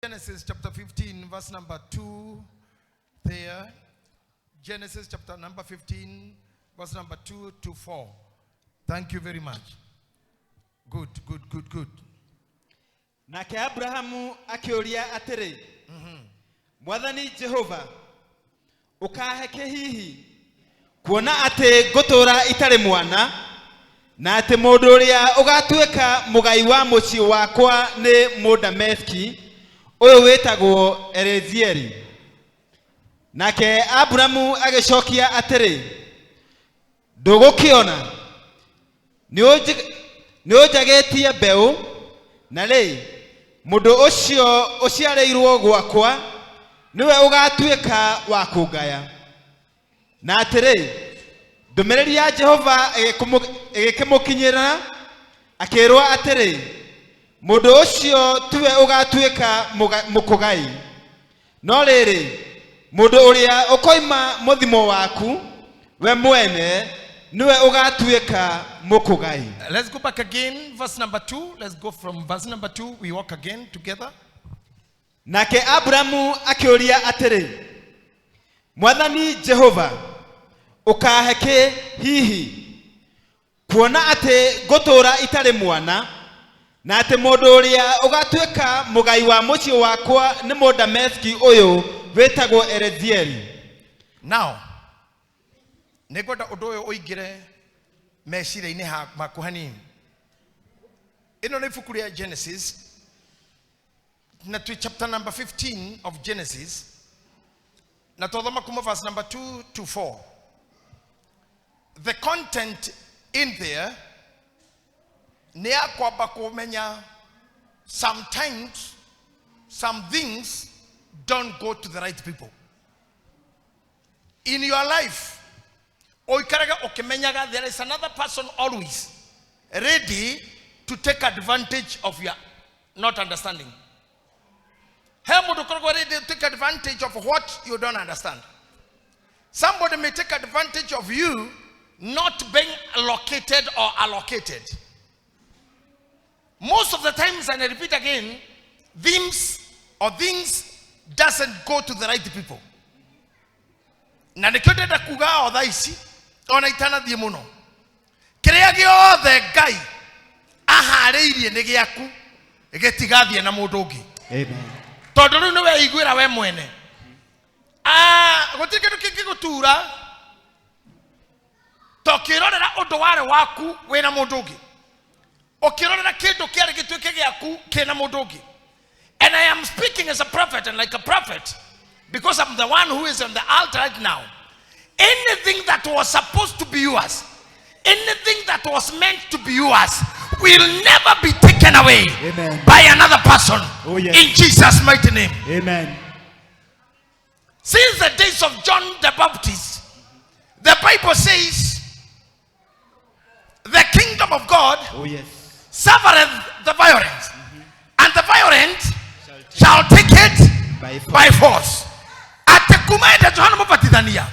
Genesis chapter 15, verse number 2 there. Genesis chapter number 15, verse number 2 to 4. Thank you very much. Good, good, good, good. Nake Abrahamu akĩũria atĩrĩ, Mwathani Jehova, ũkahe kĩ hihi kuona atĩ ngũtũũra itarĩ mwana, na atĩ mũndũ ũrĩa ũgatuĩka mũgai wa mũciĩ wakwa nĩ Mũdameski ũyũ wĩtagwo Elezieri? Nake Aburamu agĩcokia atĩrĩ, Ndũgũkĩona, nĩ ũnjagĩtie mbeũ, na rĩ, mũndũ ũcio ũciarĩirwo gwakwa nĩwe ũgatuĩka wa kũngaya. Na atĩrĩ, ndũmĩrĩri ya Jehova ĩgĩkĩmũkinyĩra, akĩĩrwo atĩrĩ, mũndũ ũcio tiwe ũgatuĩka mũkũgai, no rĩrĩ, mũndũ ũrĩa ũkoima mũthimo waku we mwene nĩwe ũgatuĩka mũkũgai. Let's go back again, verse number 2. Let's go from verse number 2. We walk again together. Nake Aburamu akĩũria atĩrĩ, Mwathani Jehova, ũkahe kĩ hihi kuona atĩ ngũtũũra itarĩ mwana, na atĩ mũndũ ũrĩa ũgatuĩka mũgai wa mũciĩ wakwa nĩ Mũdameski ũyũ wĩtagwo Elezieri? Now, nĩngwenda ũndũ ũyũ ũingĩre meciria-inĩ maku hanini. Ĩno nĩ ibuku rĩa Genesis, na twĩ chapter number 15 of Genesis, na twathoma kuma verse number 2 to 4. The content in there nĩ ya kwamba kũmenya sometimes some things don't go to the right people. In your life, ũikaraga ũkĩmenyaga there is another person always ready to take advantage of your not understanding. He mũndũ ũkoragwo ready to take advantage of what you don't understand. Somebody may take advantage of you not being allocated or allocated. Most of the times, and I repeat again, themes or things doesn't go to the right people. Na nĩkĩo ndĩrenda kuga o thaa ici, ona itanathiĩ mũno, kĩrĩa gĩothe Ngai aharĩirie nĩ gĩaku gĩtigathiĩ na mũndũ ũngĩ. Amen. Tondũ rĩu nĩ weiguĩra we mwene. Gũtirĩ kĩndũ kĩngĩgũtura ta ũkĩrorera ũndũ warĩ waku wĩna mũndũ ũngĩ, ũkĩrorera kĩndũ kĩarĩ gĩtuĩke gĩaku kĩna mũndũ ũngĩ. And I am speaking as a prophet and like a prophet because I'm the one who is on the altar right now. Anything that was supposed to be yours, anything that was meant to be yours, will never be taken away Amen. by another person. Oh, yes. In Jesus' mighty name. Amen. Since the days of John the Baptist, the Bible says the kingdom of God Oh, yes. suffereth the violence, and the violent shall take it By force. by force. Atĩ kuma hĩndĩ Johana Mũbatithania,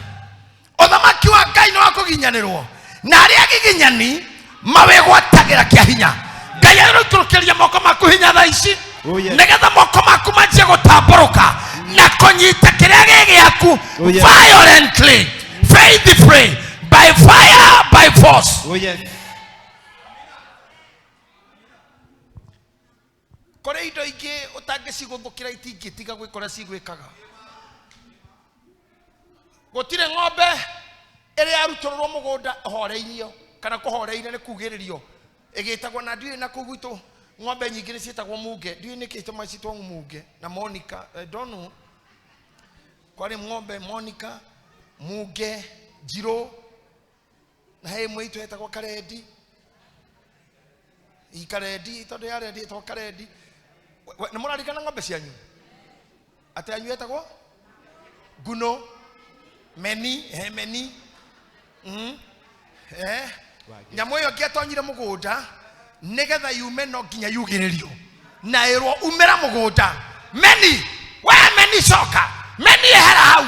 ũthamaki wa Ngai nĩ wa kũginyanĩrwo, na arĩa agiginyani mawĩgwatagĩra kĩa hinya. Ngai arĩikũrũkĩria moko maku hinya thaa ici, Oh, yes. nĩgetha moko maku manjie gũtambũrũka na kũnyita kĩrĩa gĩ gĩaku. Oh, yes. Violently, faithfully, by fire, by force. Oh, yes. Kũrĩ indo ingĩ ũtangĩcigũthũkĩra, itingĩtiga gwĩka ũrĩa cigwĩkaga. Gũtirĩ ng'ombe ĩrĩa yarutũrũrwo mũgũnda ĩhoreirio kana kũhoreire nĩ kugĩrĩrio ĩgĩtagwo, na ndiũĩ na kũu gwitũ ng'ombe nyingĩ nĩ ciĩtagwo munge. Ndiũĩ nĩkĩ itũma citwo munge na Monica. I don't know. Kwarĩ ng'ombe Monica, munge, njirũ, na he ĩmwe itũ yetagwo karendi. Ikarendi tondũ ya rendi ĩtagwo karendi. Nĩ mũrarikana ng'ombe cianyu atĩ yanyu yetagwo nguno, meni, he meni. Nyamũ ĩyo ĩngĩatonyire mũgũnda, nĩgetha yume no nginya yugĩrĩrio na ĩrwo umĩra mũgũnda, meni, we meni, coka meni, ehera hau.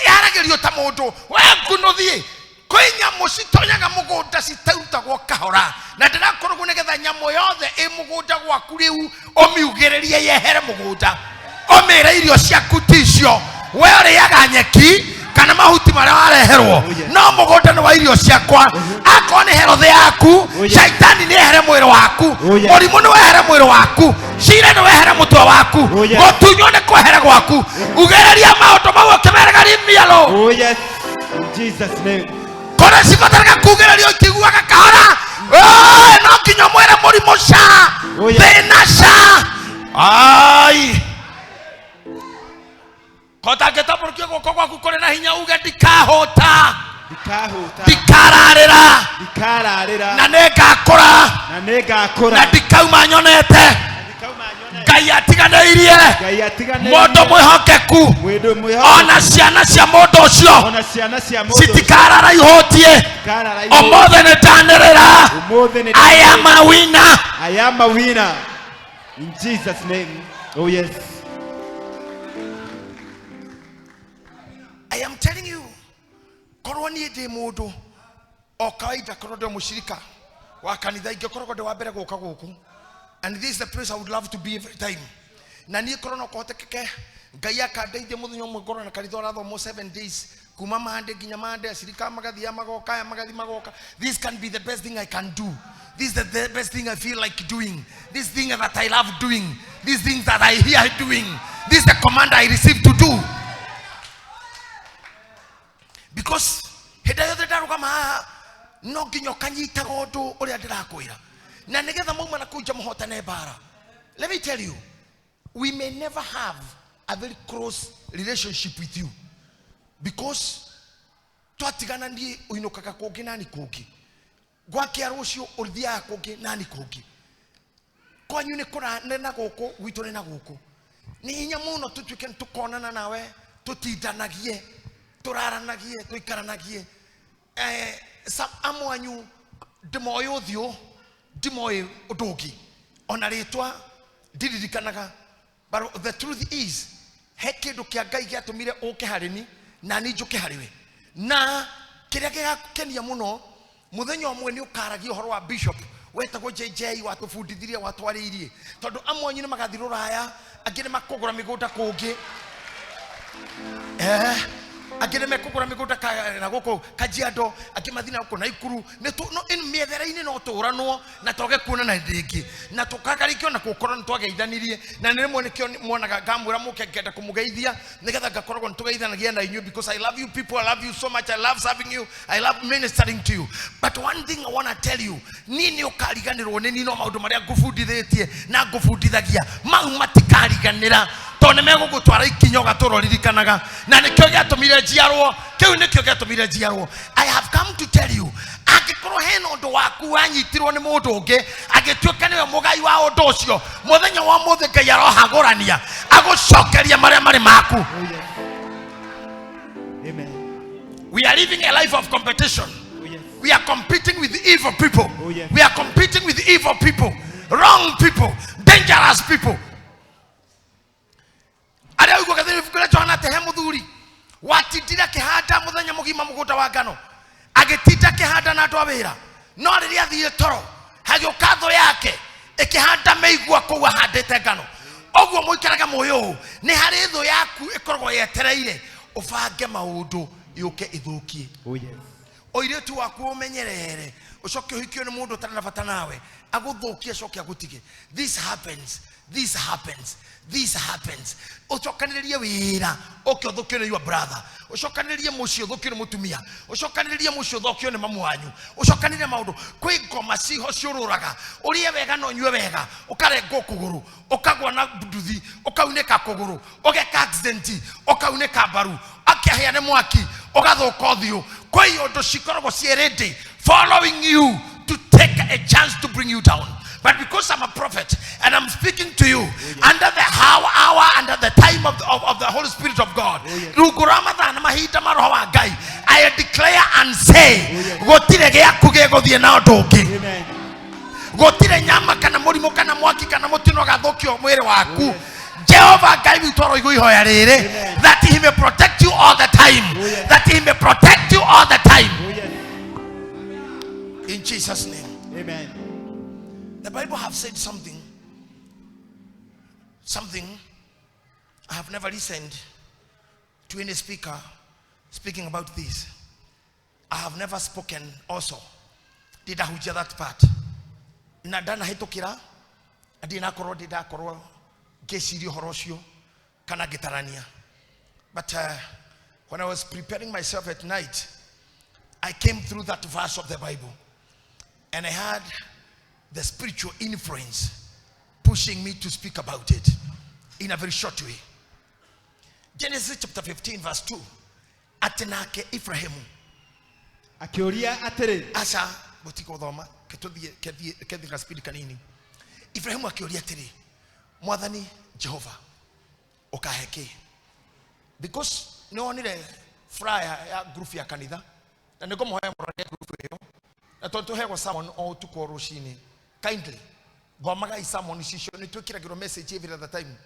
Yaragĩrio ta mũndũ, we nguno, thiĩ. Kwĩ nyamũ citonyaga mũgũnda citarutagwo kahora, na ndĩrakorwo nĩgetha nyamũ yothe ĩ mũgũnda gwaku rĩu ũmiugĩrĩrie yehere mũgũnda. Ũmĩre irio ciaku ticio we ũrĩaga nyeki kana mahuti marĩa wareherwo, no mũgũnda nĩ wa irio ciakwa. Akorwo nĩ herothe yaku, shaitani nĩ ehere mwĩrĩ waku, mũrimũ nĩ wehere mwĩrĩ waku, cira nĩ wehere mũtwe waku, gũtunywo nĩ kwehere gwaku. Ugĩrĩria maũndũ mau ũkĩmerega rimialo. Oh yes. In Jesus' name. Kũrĩa cibataraga kugĩrĩrio ikĩiguaga kahora. Ĩĩ, no nginya mwĩre mũrimũ ca Oh, yes. thĩna ca ai kotangĩtambũrũkia guoko gwaku kũrĩ na hinya uge ndikahũta, Ndikahũta. ndikararĩra, Ndikararĩra. na nĩngakũra, Na nĩngakũra. na ndikauma nyonete. Ndikauma nyonete. Ngai atiganĩirie Ngai atiganĩirie. mũndũ mwĩhokeku, Mũndũ mwĩhokeku. ona ciana cia mũndũ ũcio Ona ciana cia mũndũ citikarara ihũtie. citikarara ihũtie. Ũmũthĩ nĩndanĩrĩra. Ũmũthĩ nĩ I am a winner. I am a winner. In Jesus' name. Oh yes. I am telling you, korwo niĩ ndĩ mũndũ o kawaida, korwo ndĩ mũcirika wa kanitha, ingĩkoragwo ndĩ wa mbere gũka gũkũ. And this is the place I would love to be every time. Na niĩ korwo no kũhotekeke Ngai akandeithia mũthenya ũmwe ngorwo na kanitha ũrathomwo 7 days kuma Monday nginya Monday, acirika magathiĩ magoka, aya magathiĩ magoka. This can be the best thing I can do. This is the best thing I feel like doing. This thing that I love doing. This thing that I hear doing. This is the command I received to do. Because hĩndĩ yothe ndarũgama haha no nginya ũkanyitaga ũndũ ũrĩa ndĩrakwĩra, na nĩgetha mauma na kũu nja mũhotane mbara. Let me tell you, we may never have a very close relationship with you, because twatigana niĩ ũinũkaga kũngĩ nani kũngĩ, gwakĩa rũciũ ũthiaga kũngĩ nani kũngĩ, kwanyu nĩ kũra nĩ na gũkũ gwitũ nĩ na gũkũ. Nĩ hinya mũno tũtuĩke nĩ tũkonana nawe, tũtindanagie, tũraranagie, tũikaranagie. Amwe anyu ndĩmoĩ ũthiũ, ndimoĩ ũndũ ũngĩ, ona rĩtwa ndiririkanaga. But the truth is, he kĩndũ kĩa Ngai gĩatũmire ũke harĩ ni na ni njũke harĩ we. Na kĩrĩa gĩgakenia mũno, mũthenya ũmwe nĩ ũkaragia ũhoro wa bishop wetagwo JJ, watũbundithirie, watwarĩirie, tondũ amwe anyu nĩ magathiĩ rũraya, angĩ nĩ makũgũra mĩgũnda kũngĩ, angĩ nĩ mekũgũra mĩgũnda na gũkũ Kajiado, angĩ mathiĩ na gũkũ Naikuru. Nĩ no, mĩethere-inĩ no tũranwo na twage kuonana hĩndĩ ĩngĩ, na tũkagarikio na gũkorwo nĩ twageithanirie. Na nĩ rĩmwe nĩkĩo muonaga ngamwĩra mũke ngenda kũmũgeithia, nĩgetha ngakoragwo nĩ tũgeithanagia na inyuĩ, because I love you people, I love you so much, I love serving you, I love ministering to you. But one thing I wanna tell you, niĩ nĩ ũkariganĩrwo nĩ niĩ, no maũndũ marĩa ngũbundithĩtie na ngũbundithagia mau matikariganĩra, tondũ nĩ megũgũtwara ikinya ũgatũra ũririkanaga. Na nĩkĩo gĩatũmire njiarwo, kĩu nĩkĩo gĩatũmire njiarwo. I have come to tell you, angĩkorwo hena ũndũ waku wanyitirwo nĩ mũndũ ũngĩ agĩtuĩka nĩwe mũgai wa ũndũ ũcio, mũthenya wa ũmũthĩ Ngai arohagũrania agũcokeria marĩa marĩ maku. Oh yes. Amen. We are living a life of competition. Oh yes. We are competing with evil people. Oh, yes. We are competing with evil people, wrong people, dangerous people. Arĩa ũiguaga thĩinĩ ibuku rĩa Johana atĩ he mũthuri watindire akĩhanda mũthenya mũgima mũgũnda wa ngano, agĩtinda akĩhanda na andũ a wĩra, no rĩrĩa athiire toro hagĩũka thũ yake ĩkĩhanda mĩigua kũu ahandĩte ngano. Ũguo mũikaraga mũĩ ũũ, nĩ harĩ thũ yaku ĩkoragwo yetereire ũbange maũndũ yũke ĩthũkie. Oh yes. Ũirĩtu waku ũmenyerere, ũcoke ũhikio nĩ mũndũ ũtarĩ na bata nawe, agũthũkie acoke agũtige. This happens, this happens, this happens. Ũcokanĩrĩrie wĩra ũke ũthũkio nĩ your brother, ũcokanĩrĩrie mũciĩ ũthũkio nĩ mũtumia, ũcokanĩrĩrie mũciĩ ũthũkio nĩ mamu wanyu, ũcokanĩrĩrie maũndũ. Kwĩ ngoma ciho ciũrũraga, ũrĩe wega na ũnyue wega, ũkarengwo kũgũrũ, ũkagwa na nduthi, ũkaunĩka kũgũrũ, ũgeka accident, ũkaunĩka mbaru, akĩhĩa nĩ mwaki, ũgathũka ũthiũ. Kwĩ ũndũ cikoragwo ciĩ ready following you to take a chance to bring you down. But because I'm a prophet and I'm speaking to you under the hour, under the time of the Holy Spirit of God, rungu rwa mathaa na mahinda ma Roho wa Ngai, I declare and say, gũtirĩ gĩaku gĩgũthiĩ na ũndũ ũngĩ. Amen. Gũtirĩ nyama kana mũrimũ kana mwaki kana mũtino gathũkio mwĩrĩ waku. Jehova Ngai witũ aroigua ihoya rĩrĩ, Amen. that he may protect you all the time, Oh, yes. that he may protect you all the time. Oh yes. In Jesus' name. Amen. The Bible have said something. Something I Have never listened to any speaker speaking about this. I have never spoken also. Ndindahunjia that part na ndanahĩtũkĩra ndinakorwo ndindakorwo ngĩciria ũhoro ũcio kana ngĩtarania. But when I was preparing myself at night, I came through that verse of the Bible and I had the spiritual influence pushing me to speak about it in a very short way. Genesis chapter 15 verse 2. Atĩ nake Ibrahimu Akĩũria atĩrĩ. Aca, gũtigũthoma, ketũthiĩ kethiĩ ga speed kanini. Ibrahimu akĩũria atĩrĩ, Mwathani Jehova, ũkahe kĩ? Because nĩ wonire flyer ya group ya kanitha na nĩ ngũmũhoya mũrore group ĩyo, na tondũ tũheagwo sermon o ũtukũ o rũcinĩ, kindly thomagai sermon icio, nĩ twĩkĩragĩrwo message every other time.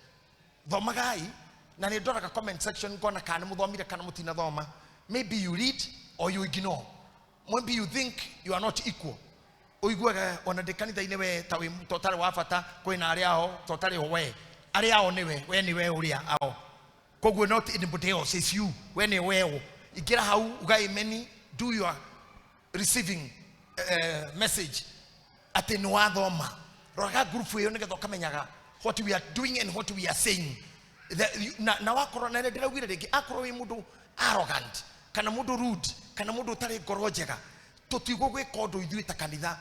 Thomagai, na nĩ ndoraga comment section ngona kana nĩ mũthomire kana mũtinathoma. Maybe you read or you ignore. Maybe you think you are not equal, ũiguaga ona ndĩ kanitha-inĩ we ta wĩ ta ũtarĩ wa bata, kwĩna arĩa ao ta ũtarĩ ho, we arĩa ao nĩwe, we nĩwe ũrĩa ao, koguo not anybody else, is you, we nĩ weũ. Ingĩra hau uga amen, do your receiving message atĩ nĩ wathoma. Roraga group ĩyo nĩgetha ũkamenyaga what we are doing and what we are saying. Na wakorwo na ndĩraugire rĩngĩ, akorwo wĩ mũndũ arrogant kana mũndũ rude kana mũndũ ũtarĩ ngoro njega, tũtigũgwĩka ũndũ ithuĩ ta kanitha.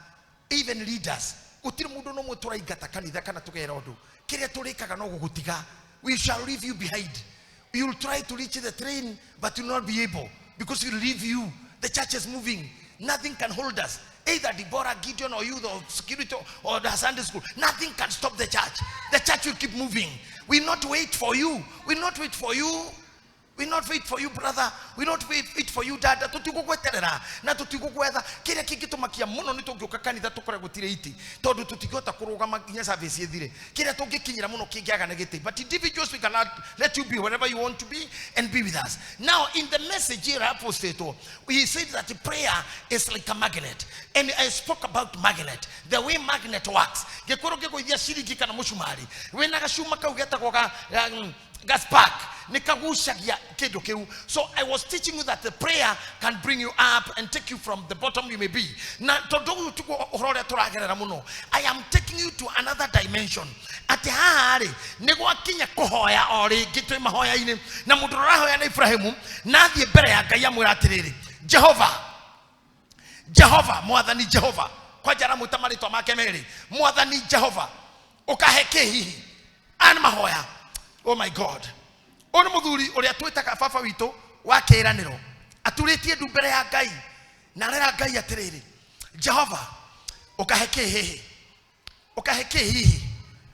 Even leaders, gũtirĩ mũndũ no mwe tũraingata kanitha kana tũgera ũndũ. Kĩrĩa tũrĩkaga no gũgũtiga. We shall leave you behind. You will try to reach the train but you will not be able because we will leave you. The church is moving. Nothing can hold us, either Deborah, Gideon or youth or security or the Sunday school. Nothing can stop the church. The church will keep moving. We will not wait for you. We will not wait for you. We not wait for you, brother. We not wait for you, dada. Tũtigũgweterera na tũtigũgwetha. Kĩrĩa kĩngĩtũmakia mũno nĩ tũngĩũka kanitha tũkore gũtirĩ itĩ, tondũ tũtingĩhota kũrũgama nginya service ĩthire. Kĩrĩa tũngĩkinyĩra mũno kĩngĩaga nĩ gĩtĩ. But individuals, we cannot let you be wherever you want to be and be with us. Now, in the message here apostle, he said that prayer is like a magnet, and I spoke about magnet, the way magnet works. Gĩkorwo gĩgũithia ciringi kana mũcumari wĩna gacuma kau getagwo ga spark, nĩ kagucagia kĩndũ kĩu. So I was teaching you that the prayer can bring you up and take you from the bottom you may be. Na tondũ ũyũ tiguo ũhoro ũrĩa tũragerera mũno, I am taking you to another dimension, atĩ haha rĩ nĩ gwakinya kũhoya o rĩngĩ. Twĩ mahoya-inĩ na mũndũ ũrĩa ũrahoya nĩ Ibrahimu, na athiĩ mbere ya Ngai amwĩra atĩrĩrĩ, Jehova, Jehova, Mwathani Jehova. Kwanja aramwĩta marĩtwa make merĩ. Mwathani Jehova, ũkahe kĩ hihi? Aya nĩ mahoya. Oh my God, ũyũ nĩ mũthuri ũrĩa twĩtaga baba witũ wa kĩĩranĩro, aturĩtie ndu mbere ya Ngai na arera Ngai atĩrĩrĩ, Jehova, ũkahe kĩ hihi? Ũkahe kĩ hihi?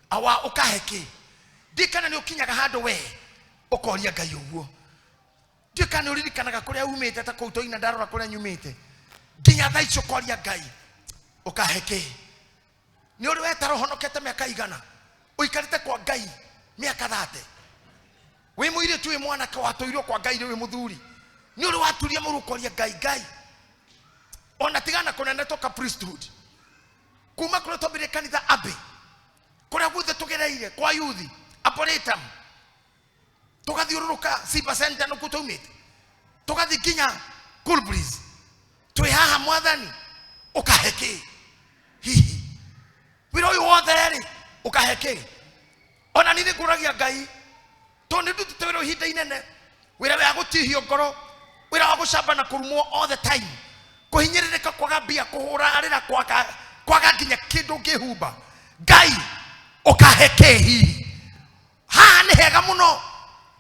Awa, ũkahe kĩ? Ndikana nĩ ũkinyaga handũ we ũkoria Ngai ũguo. Ndiũĩ kana nĩ ũririkanaga kũrĩa umĩte, ta kũu tũina ndarora kũrĩa nyumĩte nginya thaa ici, ũkoria Ngai, ũkahe kĩ? Nĩ ũrĩ wetara ũhonokete mĩaka igana, ũikarĩte kwa Ngai mĩaka 30, wĩ mũirĩtu, wĩ mwanake, watũirwo kwa Ngai, rĩ wĩ mũthuri, nĩ ũrĩ waturia mũru ũkoria Ngai, Ngai, ona tigana kũnene toka priesthood, kuma kũrĩa twambĩrĩrie kanitha abe, kũrĩa guothe tũgereire kwa yuthi Arboretum, tũgathiũrũrũka Simba Center, nĩkuo twaumĩte, tũgathiĩ nginya Cool Breeze, twĩ haha, Mwathani, ũkahe kĩ hihi? Wĩra ũyũ wothe rĩ, ũkahe kĩ? Ona niĩ nĩngũragia Ngai, tondũ nĩ ndutĩte wĩra ihinda inene, wĩra wa gũtihio ngoro, wĩra wa gũcamba na kũrumwo all the time, kũhinyĩrĩrĩka, kwaga mbia, kũhũrarĩra, kwaga nginya kĩndũ ũngĩhumba. Ngai, ũkahe kĩ hihi? Haha nĩ hega mũno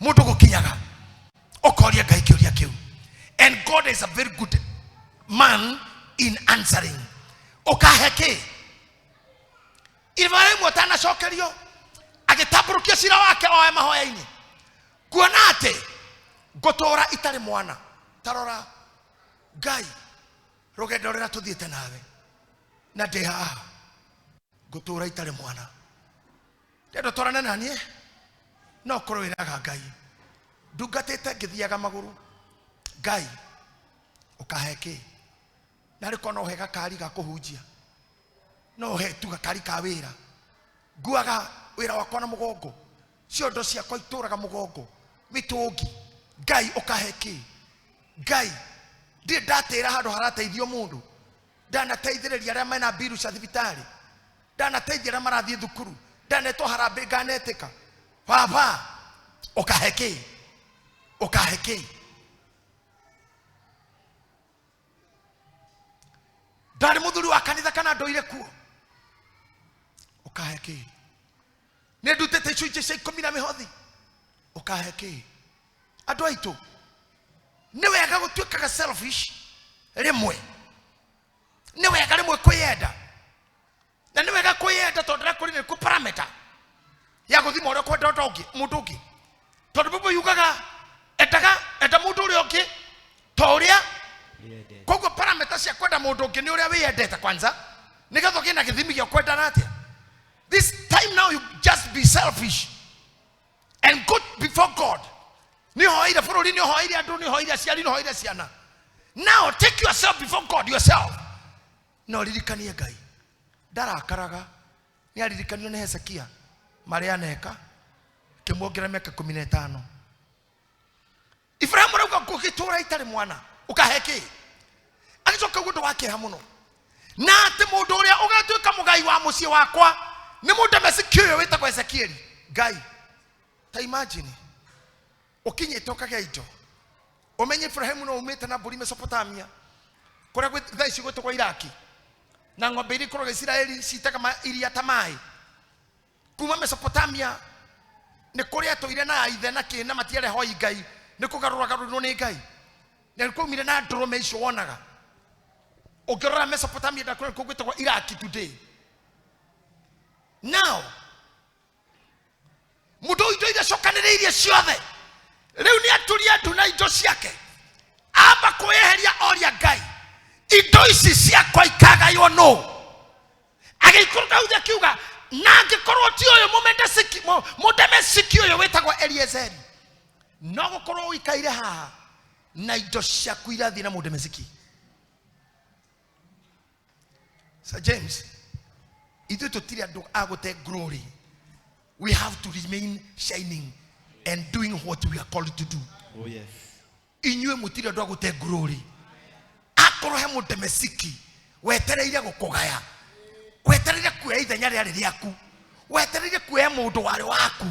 mũndũ gũkinyaga ũkoria Ngai kĩũria kĩu, and God is a very good man in answering. Ũkahe kĩ? Ibrahimu atanacokerio agĩtambũrũkia cira wake oe mahoya-inĩ, kuona atĩ ngũtũũra itarĩ mwana. Tarora, Ngai, rũgendo rũrĩa tũthiĩte nawe na ndĩ haha, ngũtũũra itarĩ mwana. Ndenda twarane na niĩ, no korwo wĩraga Ngai, ndungatĩte ngĩthiaga magũrũ, Ngai, ũkahe kĩ? Narĩ korwo no ũhe gakari ga kũhunjia, no ũhe tu gakari ka wĩra, nguaga wĩra wakwa na mũgongo. Ciondo ciakwa itũraga mũgongo mĩtũngi. Ngai ũkahe kĩ? Ngai ndirĩ ndatĩra handũ harateithio mũndũ, ndanateithĩrĩria arĩa mena mbiru cia thibitarĩ, ndanateithia arĩa marathiĩ thukuru, ndanetwo harambĩ nganetĩka. Baba ũkahe kĩ? Ũkahe kĩ? Ndarĩ mũthuri wa kanitha kana ndũire kuo, ũkahe kĩ? Nĩ ndutĩte icunjĩ cia ikũmi na mĩhothi, ũkahe kĩ? Andũ aitũ, nĩ wega gũtuĩkaga selfish rĩmwe, nĩ wega rĩmwe kwĩyenda, na nĩ wega kwĩyenda tondũ ndĩrakũrĩ nĩ kũ parameter ya gũthima ũrĩa ũkwenda ũndũ ũngĩ mũndũ ũngĩ, tondũ Bible yugaga endaga enda mũndũ ũrĩa ũngĩ ta ũrĩa. Koguo parameter cia kwenda mũndũ ũngĩ nĩ ũrĩa wĩyendete kwanza, nĩgetha ũgĩe na gĩthimi gĩa kwendana atĩa. This time now you just be selfish and go before God. Nĩ ũhoeire bũrũri, nĩ ũhoeire andũ, nĩ ũhoeire aciari, nĩ ũhoeire ciana. Now take yourself before God yourself, na ũririkanie Ngai ndarakaraga. Nĩ aririkanio nĩ Hezekia marĩa aneka, kĩmuongerera mĩaka 15. Ibrahimu arauga ngũgĩtũra itarĩ mwana, ũkahe kĩ? Agĩcoka ũguo ũndũ wa kĩeha mũno, na atĩ mũndũ ũrĩa ũgatuĩka mũgai wa mũciĩ wakwa nĩ mũndemesiki ũyũ wĩtagwo Ezekieli. Ngai, ta imagine ũkinyĩte ũkagĩa indo, ũmenye Ibrahimu no umĩte na mbũri Mesopotamia kũrĩa thaa ici gwĩtagwo Iraki, na ng'ombe iria ikoragwo Isiraeli citaga iria ta maĩ kuma Mesopotamia, nĩ kũrĩa atũire na ithe na kĩ na matiarĩ hoi Ngai, nĩ kũgarũragarũrirwo nĩ Ngai na nĩ kwaumire na ndũrũme icio wonaga ũngĩrora Mesopotamia ndakũrĩa kũu gwĩtagwo Iraki today. Now mũndũ ũyũ indo iria acokanĩrĩirie ciothe rĩu nĩ aturia ndu na indo ciake, amba kwĩyeheria, oria Ngai, indo ici ciakwa ikagaywo nũ? Agĩikũrũka hau thĩ akiuga, na angĩkorwo ti ũyũ mũndemesiki ũyũ wĩtagwo Eliezeri, no gũkorwo ũikaire haha na indo ciaku irathiĩ na mũndemesiki. Sir James, ithuĩ tũtirĩ andũ a gũte glory. We have to remain shining and doing what we are called to do. Oh yes. Inyuĩ mũtirĩ andũ a gũte glory. Akorwo he mũndemesiki wetereire gũkũgaya, wetereire kuoya ithenya rĩarĩ rĩaku, wetereire kuoya mũndũ warĩ waku,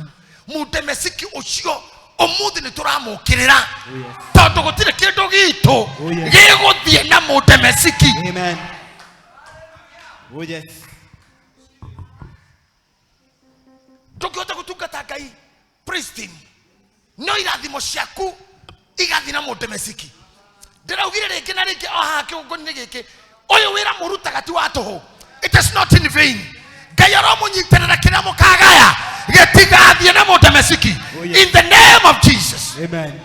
mũndemesiki ũcio ũmũthĩ nĩ tũramũkĩrĩra. Oh yes. Tondũ gũtirĩ kĩndũ gitũ Oh, yes. gĩgũthiĩ na mũndemesiki. Amen. Oh yes. Ndũngĩhota gũtungata Ngai pristine no irathimo ciaku igathiĩ na mũndemesiki. Ndĩraugire rĩngĩ na rĩngĩ o haha kĩgongoni-inĩ gĩkĩ, ũyũ wĩra mũrutaga ti wa tũhũ. It is not in vain. Ngai aromũnyitĩrĩra, kĩrĩa mũkagaya gĩtigathiĩ na mũndemesiki. Oh, yes. In the name of Jesus. Amen.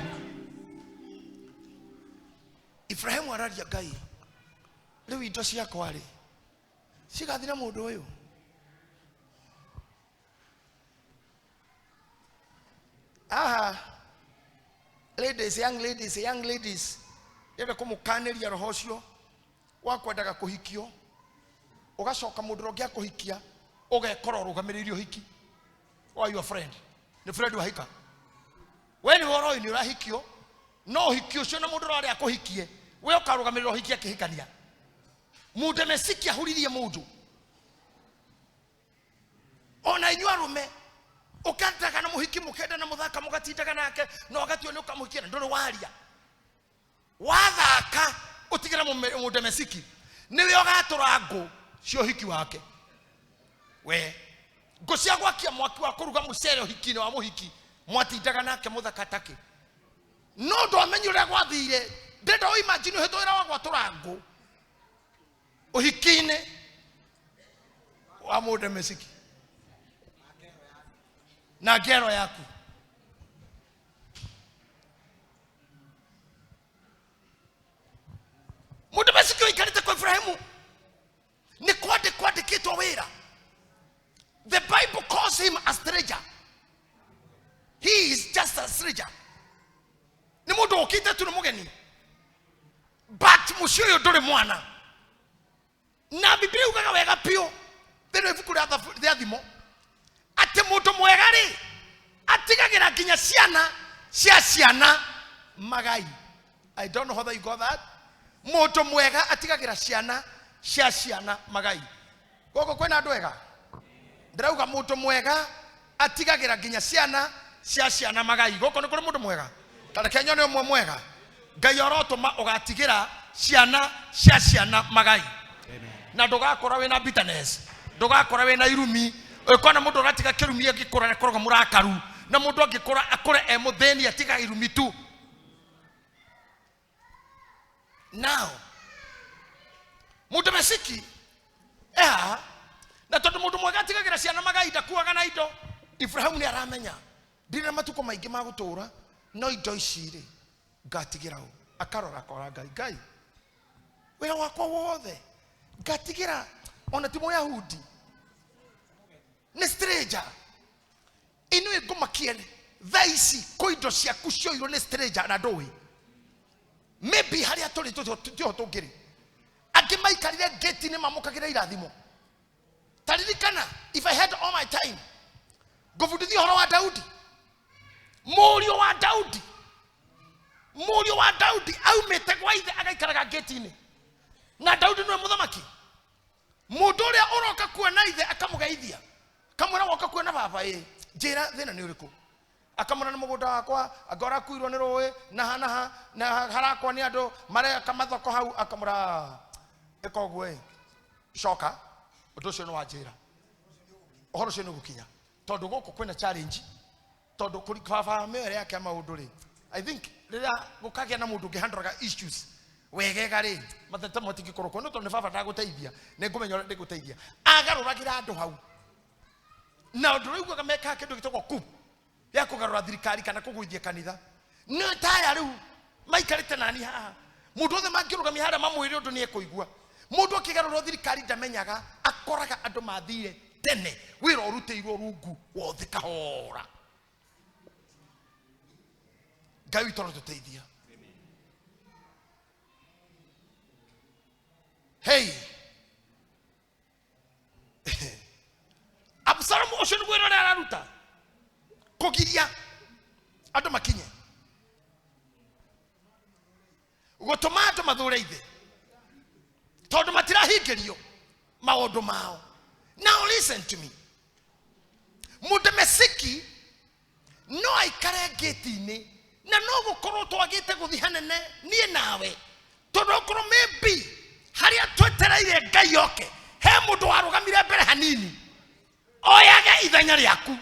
Ibrahimu araria Ngai, rĩu indo ciakwa rĩ cigathiĩ na mũndũ ũyũ? Aha, ladies, young ladies, young ladies, ndĩrenda kũmũkanĩria roho ũcio wa kwendaga kũhikio, ũgacoka mũndũ ũrĩa ũngĩ akũhikia ũgekora ũrũgamĩrĩire ũhiki wa your friend. Nĩ friend wahika, we nĩwe ũroĩ nĩ ũrahikio, no ũhiki ũcio na mũndũ ũrĩa arĩa akũhikie, we ũkarũgamĩrĩra ũhiki akĩhikania. Mũndemesiki ahuririe mũndũ. Ona inyuĩ arũme, ũkendaga na mũhiki, mũkenda na mũthaka, mũgatindaga nake, na ũgatua nĩ ũkamũhikia na ndũrĩ waria wathaka, ũtigĩre mũndemesiki nĩwe ũgatũra ngũ cia ũhiki wake, we ngũ cia gwakia mwaki wa kũruga mũcere ũhiki-inĩ wa mũhiki mwatindaga nake mũthaka takĩ, no ndwamenye ũrĩa gwathire. Ndĩrenda ũ imagine ũhĩtwo wĩra wa gwatũra ngũ ũhiki-inĩ wa mũndemesiki na ngero yaku. Mũndemesiki ũikarĩte kwa Ibrahimu nĩ kwandĩkĩtwo wĩra. The Bible calls him a stranger. He is just a stranger, nĩ mũndũ ũkĩte tu, nĩ mũgeni, but mũciĩ ũyũ ndũrĩ mwana. Na Biblia yugaga wega biũ thĩinĩ wa ibuku rĩa Thimo atĩ mũndũ mwega rĩ Atigagĩra nginya ciana cia ciana magai. I don't know whether you got that. Mũndũ mwega atigagĩra ciana cia ciana magai. Gũkũ kwĩna andũ ega? Ndĩrauga mũndũ mwega atigagĩra nginya ciana cia ciana magai. Gũkũ nĩ kũrĩ mũndũ mwega? Ta reke nyone ũmwe mwega. Ngai orotũma ũgatigĩra ciana cia ciana magai. Na ndũgakora wĩna bitterness, ndũgakora wĩna irumi. Ũkona mũndũ ũratiga kĩrumi angĩkũra nĩakoragwo mũrakaru, na mũndũ angĩkũra akũre e mũthĩni atiga irumi tu. Now mũndũ mesiki e haha, na tondũ mũndũ mwega atigagĩra ciana magai, ndakuaga na indo. Ibrahimu nĩ aramenya ndirĩ na matukũ maingĩ ma gũtũra, no indo ici rĩ ngatigĩra ũ? Akarora akora Ngai, Ngai wĩra wakwa wothe ngatigĩra, ona ti Mũyahudi, nĩ stranger. Inuĩ ngũmakie thaa ici kũ indo ciaku cioirwo nĩ stranger na ndũĩ. Maybe harĩa tũrĩ tiho tũngĩrĩ. Angĩ maikarire gate-inĩ mamũkagĩra irathimo. Ta ririkana, if I had all my time, ngũbundithia ũhoro wa Daudi, mũriũ wa Daudi. Mũriũ wa Daudi aumĩte gwa ithe agaikaraga gate-inĩ, na Daudi nĩwe mũthamaki. Mũndũ ũrĩa ũroka kuona ithe akamũgeithia, akamwĩra woka kuona baba, ĩ njĩra thĩna nĩ ũrĩkũ? Akamwĩra nĩ mũgũnda wakwa, anga ũrakuirwo nĩ rũĩ na ha na ha na harakwo nĩ andũ mareka mathoko hau. Akamwĩra ĩka ũguo, ĩ coka, ũndũ ũcio nĩ wanjĩra, ũhoro ũcio nĩ ũgũkinya, tondũ gũkũ kwĩna challenge, tondũ baba mĩoere yake ya maũndũ rĩ, I think rĩrĩa gũkagĩa na mũndũ ũngĩhandũraga issues wegega rĩ, mateta matingĩkorwo kuo, no tondũ nĩ baba ndagũteithia, nĩ ngũmenya ũrĩa ndĩgũteithia. Agarũragĩra andũ hau, na ũndũ ũrĩa mekaga kĩndũ gĩtagwo coup ya kũgarũra thirikari kana kũgũithia kanitha. Nĩ taya rĩu maikarĩte nani haha, mũndũ othe mangĩrũgamia harĩa mamwĩre ũndũ nĩ ekũigua. Mũndũ akĩgarũrwo thirikari ndamenyaga, akoraga andũ mathire tene, wĩra ũrutĩirwo rungu wothe kahora. Ngai witũ arotũteithia. Hey, Absalomu ũcio nĩguo wĩra ũrĩa araruta, kũgiria andũ makinye, gũtũma andũ mathũre ithe tondũ matirahingĩrio maũndũ mao. Now listen to me, Mũndemesiki no aikare ngĩti-inĩ, na no gũkorwo twagĩte gũthiĩ hanene niĩ nawe, tondũ okorwo maybe harĩa twetereire Ngai oke, he mũndũ warũgamire mbere hanini oyage ithenya rĩaku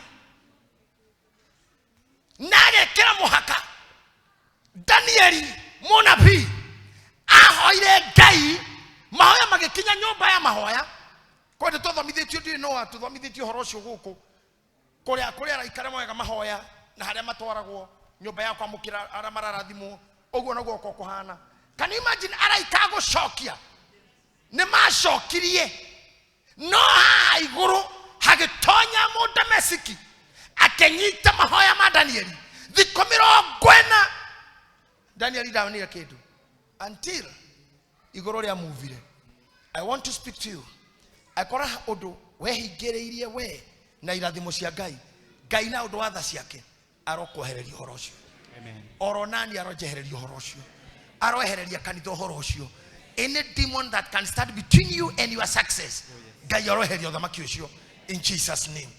na agekĩra mũhaka. Danieli mũnabii ahoire Ngai, mahoya magĩkinya nyũmba ya mahoya. Kwenda twathomithĩtio, ndirĩ no atũthomithĩtio ũhoro ũcio gũkũ kũrĩa kũrĩa araika arĩa moyaga mahoya na harĩa matwaragwo nyũmba ya kwamũkĩra arĩa mararathimwo, ũguo noguo gũkorwo kũhana. Can you imagine araika gũcokia? Nĩ macokirie, no haha igũrũ hagĩtonya Mũndamesiki akĩnyita mahoya ma Danieli thikũ 40. Danieli ndonire kĩndũ until igũrũ rĩa muvire. I want to speak to you, akora ũndũ wehingĩrĩirie we na irathimo cia Ngai, Ngai na ũndũ wa tha ciake arokwehereria ũhoro ũcio. Amen. Oro nani arojehereria ũhoro ũcio, aroehereria kanitha ũhoro ũcio. Any demon that can stand between you and your success, Ngai aroeheria ũthamaki ũcio in Jesus name.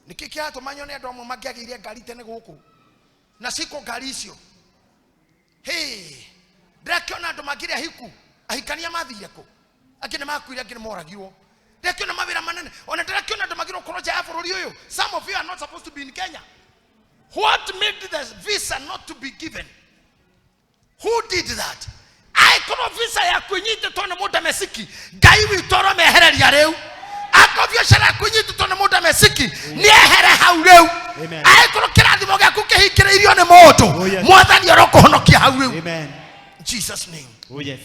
Nĩkĩ kĩratũma nyone andũ amwe mangĩagĩire ngari tene gũkũ na ciko ngari icio? Hey, ndĩrakĩona andũ mangĩrĩ ahiku, ahikania mathire kũ? Angĩ nĩ makuire, angĩ nĩ moragirwo. Ndĩrakĩona mawĩra manene, ona ndĩrakĩona andũ magĩrĩirwo gũkorwo nja ya bũrũri ũyũ. Some of you are not supposed to be in Kenya. What made the visa not to be given? Who did that? Angĩkorwo visa yaku ĩnyitĩtwo nĩ Mũndamesiki, Ngai witũ aromehereria rĩu. Akorwo biacara yaku ĩnyitĩtwo nĩ Mũndamesiki, nĩ ehere hau rĩu. Amen. Angĩkorwo kĩrathimo gĩaku kĩhingĩrĩirio nĩ mũndũ, Oh, yes. Mwathani arokũhonokia hau rĩu. Amen. In Jesus name. Oh yes.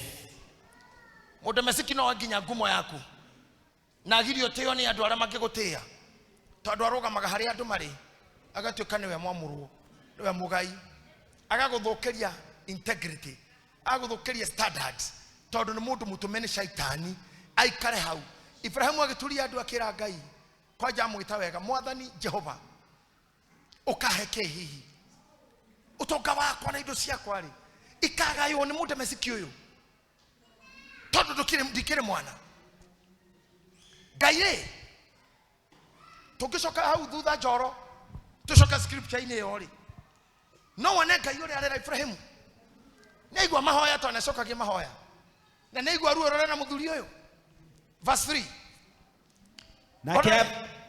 Mũndamesiki no nginya ngumo yaku na agirio ũtĩo nĩ andũ arĩa mangĩgũtĩa, tondũ arũgamaga harĩa andũ marĩ agatuĩka nĩwe mwamũrwo, nĩwe mũgai, agagũthũkĩria integrity, agagũthũkĩria standards, tondũ nĩ mũndũ mũtũme nĩ shaitani aikare hau. Ibrahimu agĩturia andũ akĩra Ngai. Kwanja amwĩta wega, Mwathani Jehova, ũkahe kĩ hihi? Ũtonga wakwa na indo ciakwa rĩ, ikagaywo nĩ mũndemesiki ũyũ, tondũ ndikĩrĩ mwana. Ngai rĩ, tũngĩcoka hau thutha njoro, tũcoke scripture-inĩ ĩyo rĩ, no wone Ngai ũrĩa arera Ibrahimu. Nĩaigua mahoya tondũ nĩacokagia mahoya, na nĩaigua ruo rũrĩa na mũthuri ũyũ. Verse 3.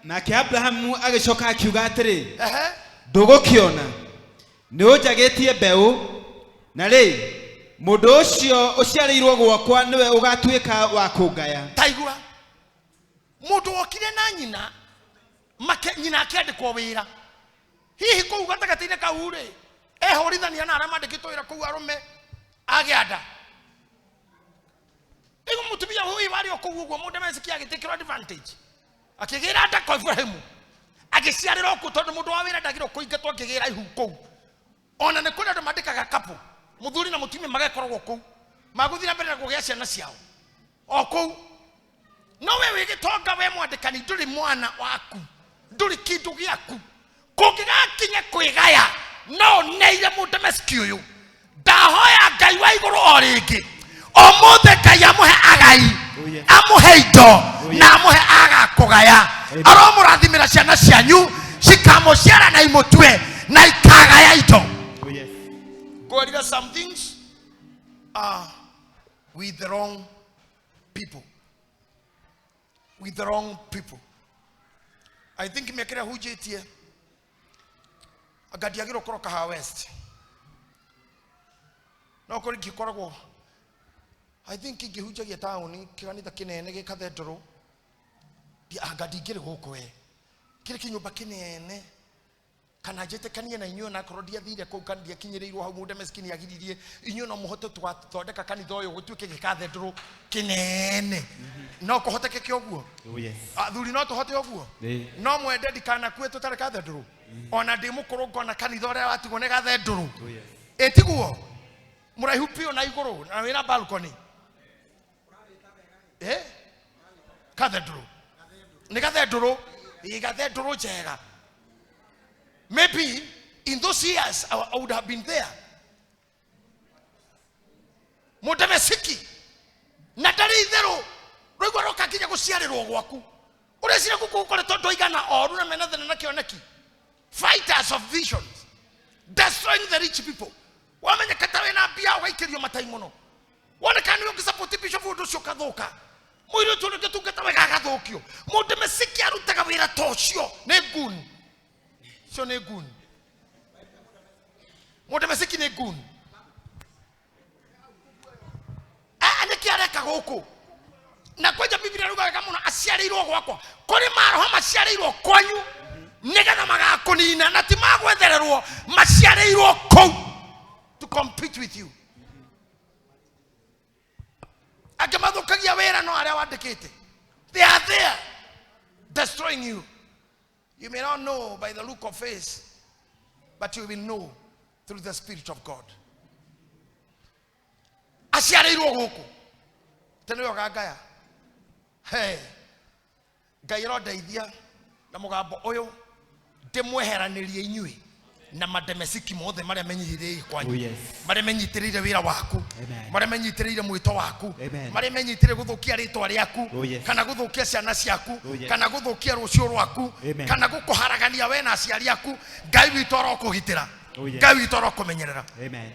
Nake Abrahamu agĩcoka akiuga atĩrĩ, Ehe. Ndũgũkĩona nĩ ũnjagĩtie mbeũ, na rĩ, mũndũ ũcio ũciarĩirwo gwakwa nĩwe ũgatuĩka wa kũngaya. Taigua mũndũ wokire na nyina make, nyina akĩandĩkwo wĩra hihi kũu gatagatĩ-inĩ kau rĩ, ehũrithania na arĩa mandĩkĩtwo wĩra kũu arũme agĩa nda. Ĩgu mũtumia ũyũ warĩ o kũu ũguo mũndũ mecikia agĩtĩkĩrwo advantage, akĩgĩra nda kwa Ibrahimu, agĩciarĩra kũu, tondũ mũndũ wa wĩra ndagĩrwo kũingatwo akĩgĩra ihu kũu. Ona nĩ kũrĩ andũ mandĩkaga couple, mũthuri na mũtumia magakoragwo kũu, magũthiĩ na mbere na kũgĩa ciana ciao o kũu. No we wĩ gĩtonga, we mwandĩkani, ndũrĩ mwana waku, ndũrĩ kĩndũ gĩaku. Kũngĩgakinya kwĩgaya, no neire mũndemesiki ũyũ. Ndahoya Ngai wa igũrũ o rĩngĩ ũmũthĩ, Ngai amũhe agai, Oh, yes. amũhe indo, Oh, yes. na amũhe agakũgaya. Amen. Aromũrathimĩra ciana cianyu, cikamũciara na imũtue na ikagaya indo. Oh, yes. Ngwĩrire some things are with the wrong people, with the wrong people. I think mĩaka ĩrĩa hunjĩtie, anga ndiagĩrwo korwo Kahawa West, no korwo ingĩkoragwo, I think ingĩhunjagia taũni kĩkanitha kĩnene gĩ cathedral, anga ndingĩrĩ gũkũ we kĩrĩ kĩnyũmba kĩnene, kana njĩtĩkanie na inyuĩ, onakorwo ndiathire kũu kana ndiakinyĩrĩirwo hau. Mũndũ meskini agiririe inyuĩ no mũhote tũgathondeka kanitha ũyũ gũtuĩke gĩkathedral kĩnene. No kũhotekeke ũguo? Oh, yes. Athuri, no tũhote ũguo? Ĩĩ. No mwende ndikanakue tũtarĩ cathedral? Ona ndĩ mũkũrũ ngona kanitha ũrĩa watigwo nĩ cathedral. Oh, yes. Ĩtiguo mũraihu biũ na igũrũ na wĩna balcony. Cathedral nĩ cathedral, ĩ cathedral njega. Maybe in those years I would have been there. Mũndemesiki na ndarĩ itherũ rũigua rũka nginya gũciarĩrwo gwaku, ũreciria gũkũ gũkoretwo andũ aigana oru na mena thĩna na kĩoneki, fighters of visions, destroying the rich people. Wamenyeka ta wĩna mbia, ũgaikĩrio matai mũno. Woneka nĩ ũngĩsupport bishop, ũndũ ũcio ũkathũka. Mũirĩtu ũrĩa ũngĩtungata wega agathũkio. Mũndũ mesiki arutaga wĩra ta ũcio nĩ gun, ũcio nĩ gun. Mũndũ mesiki nĩ gun. Ah, nĩkĩ areka gũkũ? Na kwanja Biblia ruga wega mũno, aciarĩirwo gwakwa. Kũrĩ maroho maciarĩirwo kwanyu nĩgetha magakũnina, na ti magwethererwo, maciarĩirwo kũu to compete with you. Angĩ mathũkagia wĩra no arĩa wandĩkĩte. They are there destroying you. You may not know by the look of face, but you will know through the Spirit of God. Aciarĩirwo gũkũ tene nĩwe ũkangaya. Hey, Ngai arondeithia na mũgambo ũyũ ndĩmweheranĩrie inyuĩ na mademesiki mothe marĩa menyihĩrĩire kwanyu, Oh, yes. marĩa menyitĩrĩire wĩra waku, Amen. marĩa menyitĩrĩire mwĩto waku, Amen. marĩa menyitĩrĩire gũthũkia rĩtwa rĩaku, Oh, yes. kana gũthũkia ciana ciaku, Oh, yes. kana gũthũkia rũciũ rwaku, Amen. kana gũkũharagania we na aciari aku. Ngai witũ arokũgitĩra. Oh, yes. Ngai witũ arokũmenyerera. Amen.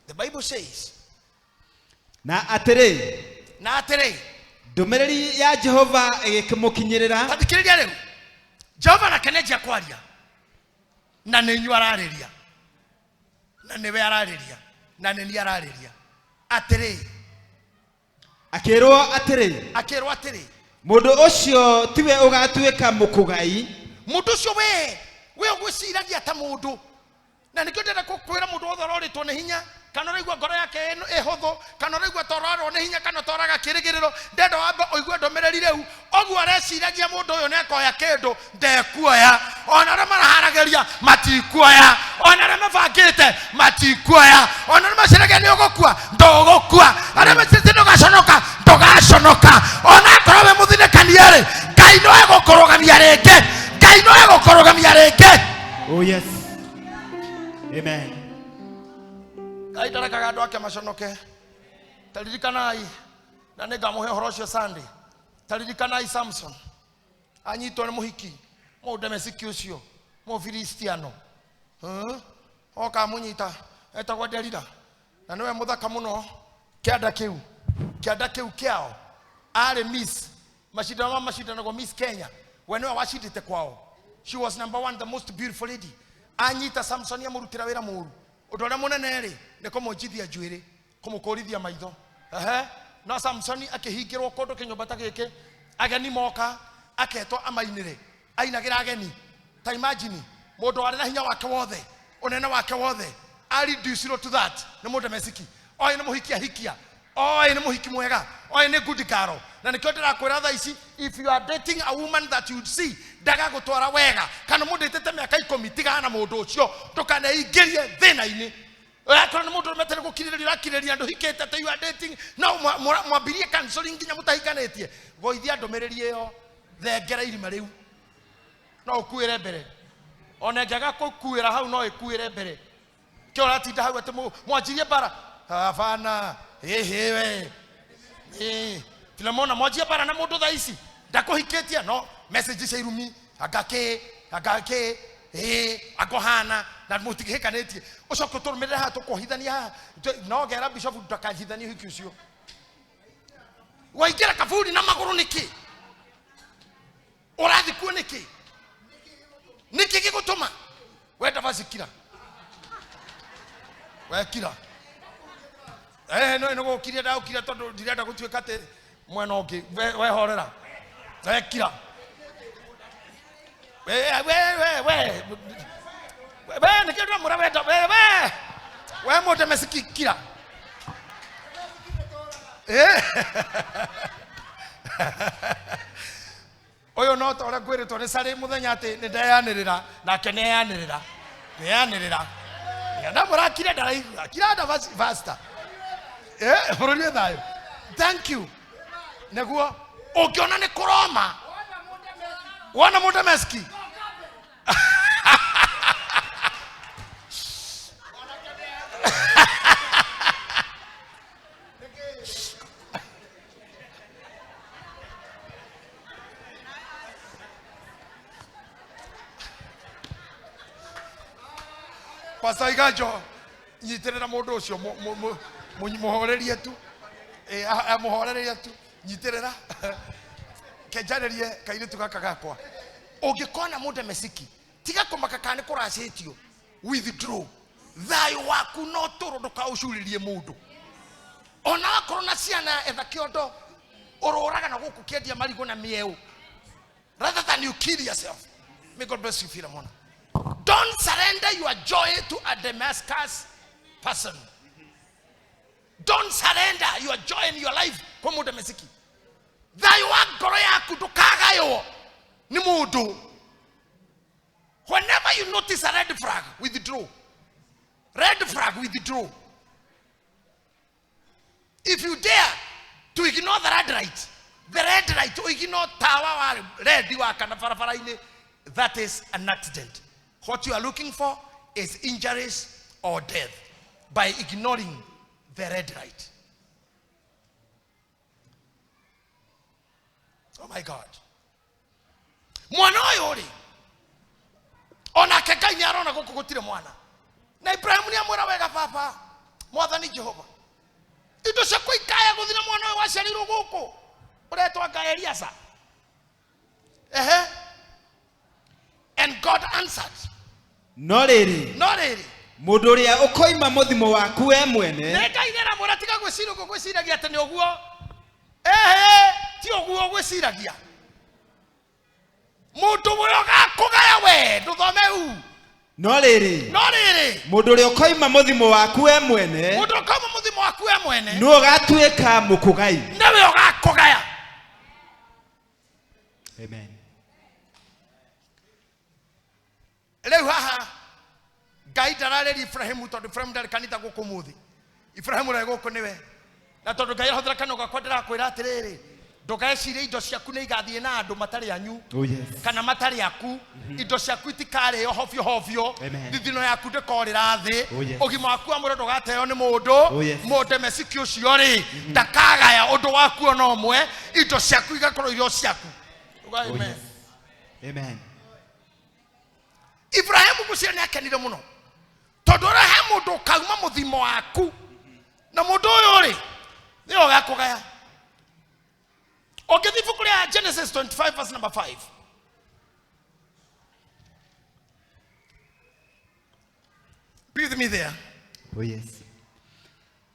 The Bible says, Na atĩrĩ, na atĩrĩ, ndũmĩrĩri ya Jehova ĩgĩkĩmũkinyĩrĩra. Tathikĩrĩria rĩu, Jehova nake nĩanjia kwaria, na nĩ inyuĩ ararĩria, na nĩwe ararĩria, na nĩ niĩ ararĩria. Atĩrĩ, Akĩrwo atĩrĩ, akĩrwo atĩrĩ, mũndũ ũcio tiwe ũgatuĩka mũkũgai. Mũndũ ũcio we ũgwĩciragia ta mũndũ, na nĩkĩo ndĩrenda kwĩra mũndũ wothe ũrorĩtwo nĩ hinya, kana ũraigua ngoro yake ĩhũthũ, kana ũraigua ta ũrorwo nĩ hinya, kana toraga kĩrĩgĩrĩro, ndenda wambe ũigue ndũmĩrĩri rĩu. Ũguo areciragia mũndũ ũyũ nĩakoya kĩndũ, ndekuoya. Ona arĩa maraharagĩria matikuoya, ona arĩa mabangĩte matikuoya, ona arĩa meciragia nĩ ũgũkua, ndũgũkua, arĩa meciragia nĩ ũgaconoka, ndũgaconoka. Ona akorwo wĩ mũthinĩkanie rĩ, Ngai no egũkũrũgamia rĩngĩ. Oh yes. Amen. Ngai ndarekaga andũ ake maconoke. Taririkanai na nĩ ngamũhe ũhoro ũcio Sunday. Taririkanai Samson anyitwo nĩ mũhiki mũndemesiki ũcio mũfilistiano. Oka amũnyita etagwo Delila na nĩwe mũthaka mũno kĩanda kĩu, kĩanda kĩu kĩao arĩ Miss mashindano ma mashindanagwo Miss Kenya, we nĩwe wacindĩte kwao. She was number one, the most beautiful lady. Anyita Samson amũrutĩra wĩra mũru. Ũndũ ũrĩa mũnene rĩ nĩ kũmũnjithia njuĩrĩ, kũmũkũrithia maitho. Ehe, no Samson akĩhingĩrwo kũndũ kĩnyũmba ta gĩkĩ, ageni moka aketwo amainĩre, ainagĩra ageni. Ta imagine mũndũ warĩ na hinya wake wothe, ũnene wake wothe, a reduce to that nĩ mũndemesiki. Oĩ nĩ mũhiki ahikia, oĩ nĩ mũhiki mwega, oĩ nĩ good girl. Na nĩkĩo ndĩrakwĩra thaa ici, if you are dating a woman that you see ndagagũtwara wega, kana mũndĩtĩte mĩaka 10, tigana na mũndũ ũcio, ndũkaneingĩrie thĩna-inĩ. Akorwo nĩ mũndũ ũrũmĩte nĩ gũkirĩrĩria ũrakirĩrĩria ndũhikĩte atĩ you are dating, no mwambirie counseling nginya mũtahikanĩtie. Goithia ndũmĩrĩri ĩyo, thengera irima rĩu, no ũkuĩre mbere. Ona ĩngĩaga gũkuĩra hau no ĩkuĩre mbere. Kĩo ũratinda hau atĩ mwanjirie bara. Hapana, ĩhĩ we. Ĩ, Filemona mwanjie bara na mũndũ thaa ici ndakũhikĩtie, no message cia irumi anga kĩ anga kĩ ĩ angohana na mũtikĩhĩkanĩtie, ũcoke ũtũrũmĩrĩre haha tũkũhithania haha. No ngera bishop ndakahithanie ũhiki ũcio. Waingĩra kaburi na magũrũ nĩkĩ? Ũrathiĩ kuo nĩkĩ? Nĩkĩ gĩgũtũma wenda basi kira we kira? No nĩ gũkiria ndagũkiria tondũ ndirenda gũtuĩka atĩ mwena ũngĩ. Wehorera we kira we we we we we nĩkĩo ndĩramwĩra wenda we we we mũndemesiki kira. Ũyũ no ta ũrĩa ngwĩrĩtwo nĩ carĩ mũthenya atĩ nĩ ndeyanĩrĩra, nake nĩeyanĩrĩra, nĩeyanĩrĩra. Ndamwĩra kire ndaraigua kira nda faster. Bũrũri wĩ thayũ. Thank you. Nĩguo ũngĩona nĩ kũroma wona mũndemesiki Pastor Iganjo, nyitĩrĩra mũndũ ũcio, mũhorerie tu. Mũhorerie tu, nyitĩrĩra kenjarĩrie kairĩtu gaka gakwa. Ũngĩkona mũndemesiki tiga kũmaka kana nĩ kũracĩtio, withdraw. Thayũ waku no tũrũ, ndũkaũcurĩrie mũndũ. Ona wakorwo na ciana etha kĩondo ũrũraga na gũkũ kĩendia marigũ na mĩeũ, rather than you kill yourself. May God bless you, Philemon. Don't surrender your joy to a Damascus person. Don't surrender your joy in your life kwa mũndemesiki. Thayũ wa ngoro yaku ndũkagaywo nĩ mũndũ. Whenever you notice a red flag, withdraw. Red flag, withdraw. If you dare to ignore the red light, the red light, ignore tawa wa red wa kana barabara-inĩ, that is an accident. What you are looking for is injuries or death by ignoring the red light. Oh my God. Mwana ũyũ rĩ, onake Ngai nĩ arona gũkũ gũtirĩ mwana. Na Ibrahimu nĩ amwĩra wega, baba, mwathani Jehova, indo ciakwa ikaya gũthira mwana ũyũ waciarirwo gũkũ ũretwo anga Eliasa. Ehe. And God answered. No rĩrĩ, No rĩrĩ, mũndũ ũrĩa ũkoima mũthimo waku we mwene, nĩ Ngai nĩaramwĩra tiga gwĩciria ũguo gwĩciragia atĩ nĩ ũguo. Ehe, ti ũguo gwĩciragia. Mũndũ ũrĩa ũgakũgaya we ndũthome u. No rĩrĩ, No rĩrĩ, mũndũ ũrĩa ũkoima mũthimo waku we mwene, mũndũ ũkauma mũthimo waku we mwene, nĩwe ũgatuĩka mũkũgai. Nĩwe ũgakũgaya. Amen. Rĩu haha Ngai ndararĩria Ibrahimu tondũ Ibrahimu ndarĩ kanitha gũkũ mũthĩ. Ibrahimu ũrĩa gũkũ nĩwe. Na tondũ Ngai arahũthĩra kanua gakwa ndĩrakwĩra atĩrĩrĩ, Ndũgecirie indo ciaku nĩ igathiĩ na andũ matarĩ anyu Oh yes. kana matarĩ aku. Indo ciaku itikarĩo hobio hobio. Amen. Thithino yaku ndĩkorĩra thĩ. Oh, yes. Ũgima waku wa mwĩrĩ ndũgateo nĩ mũndũ. Oh, yes. Mũndemesiki ũcio rĩ ndakagaya ũndũ waku ona ũmwe. Indo ciaku igakorwo irĩ o ciaku. Uga Oh amen. yes. Amen. Ibrahimu ngwĩciria nĩ akenire mũno tondũ ũrĩa he mũndũ ũkauma mũthimo waku na mũndũ ũyũ rĩ nĩwe ũgakũgaya. Ũngĩthiĩ ibuku rĩa Genesis 25 verse number 5. Be with me there. Oh yes.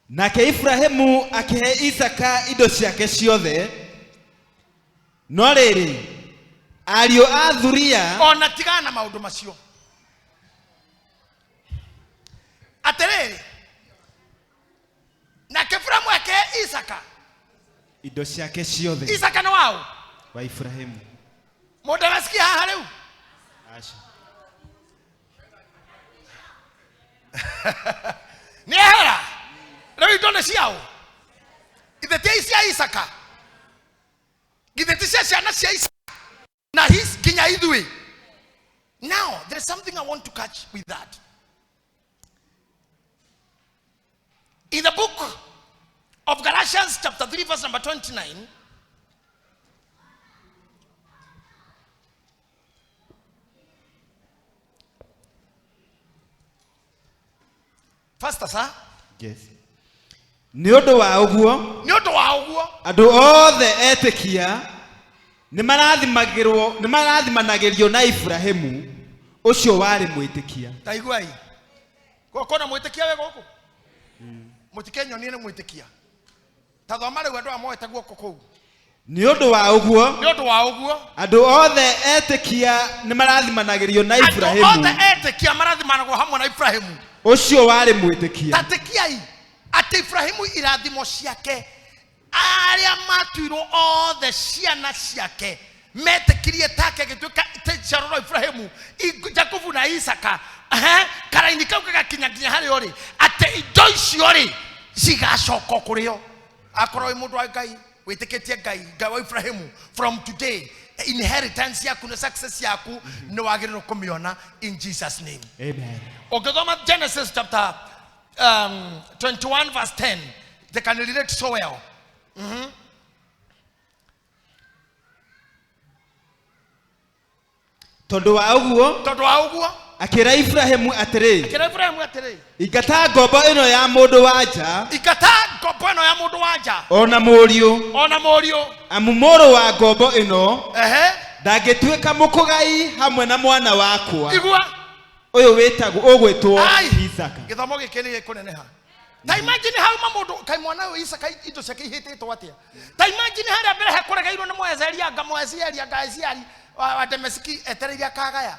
Nake Ibrahimu akĩhe Isaka indo ciake ciothe. No rĩrĩ, ariũ a thuria ona tigana na maũndũ macio. Atĩrĩrĩ, nake Ibrahimu akĩhe Isaka indo ciake ciothe. Isaka nĩ waũ? Wa Ibrahimu. Mũndũ arasikia haha rĩu? Aca. Nĩ ehera rĩu indo nĩ ciaũ? Ithe ti cia Isaka, githĩ ti cia ciana cia Isaka na his nginya ithuĩ. Now there is something I want to catch with that. In the book of Galatians chapter 3 verse number 29, Faster, sir. Yes. Nĩ ũndũ wa ũguo, Nĩ ũndũ wa ũguo, andũ othe etĩkia nĩ marathimagĩrwo, nĩ marathimanagĩrio na Ibrahimu ũcio warĩ mwĩtĩkia. Ta iguai. Gũkũ na mwĩtĩkia wĩ gũkũ? Mũtikenyonie nĩ mwĩtĩkia. Ta thoma rĩu andũ aya moete guoko kũu. Nĩ ũndũ wa ũguo, Nĩ ũndũ wa ũguo, andũ othe etĩkia nĩ marathimanagĩrio na andũ Ibrahimu othe etĩkia marathimanagwo hamwe na Ibrahimu. ũcio warĩ mwĩtĩkia. Tatĩkiai atĩ Ibrahimu irathimo ciake arĩa matuirwo othe ciana ciake metĩkirie take agĩtuĩka ciaro rwa Ibrahimu, Jakubu na Isaka. Karaini kau gagakinya nginya harĩ o rĩ, atĩ indo icio rĩ cigacoka kũrĩ o. Akorwo wĩ mũndũ wa Ngai wĩtĩkĩtie Ngai, Ngai wa Ibrahimu, from today inheritance yaku na success yaku nĩ wagĩrĩirwo kũmĩona in Jesus name. Amen. Ũngĩthoma Genesis chapter 21 verse 10, they can relate so well. Tondũ wa ũguo, Tondũ wa ũguo, akĩra Ibrahimu atĩrĩ, akĩra Ibrahimu atĩrĩ, ingata ngombo ĩno ya mũndũ wa nja, ingata ngombo ĩno ya mũndũ wa nja, ona mũriũ, ona mũriũ, amu mũrũ wa ngombo ĩno ehe, ndangĩtuĩka mũkũgai hamwe na mwana wakwa igua ũyũ wĩtagwo ũgwĩtwo Ai! Isaka. Gĩthomo gĩkĩ nĩ gĩkũneneha. Ta imagine hauma mũndũ kaĩ mwana ũyũ Isaka indo ciake ihĩtĩtwo atĩa? Ta imagine harĩa mbere hekũregeirwo nĩ Mwezeri anga Mwezieri anga Eziari wa Dameski etereire akagaya.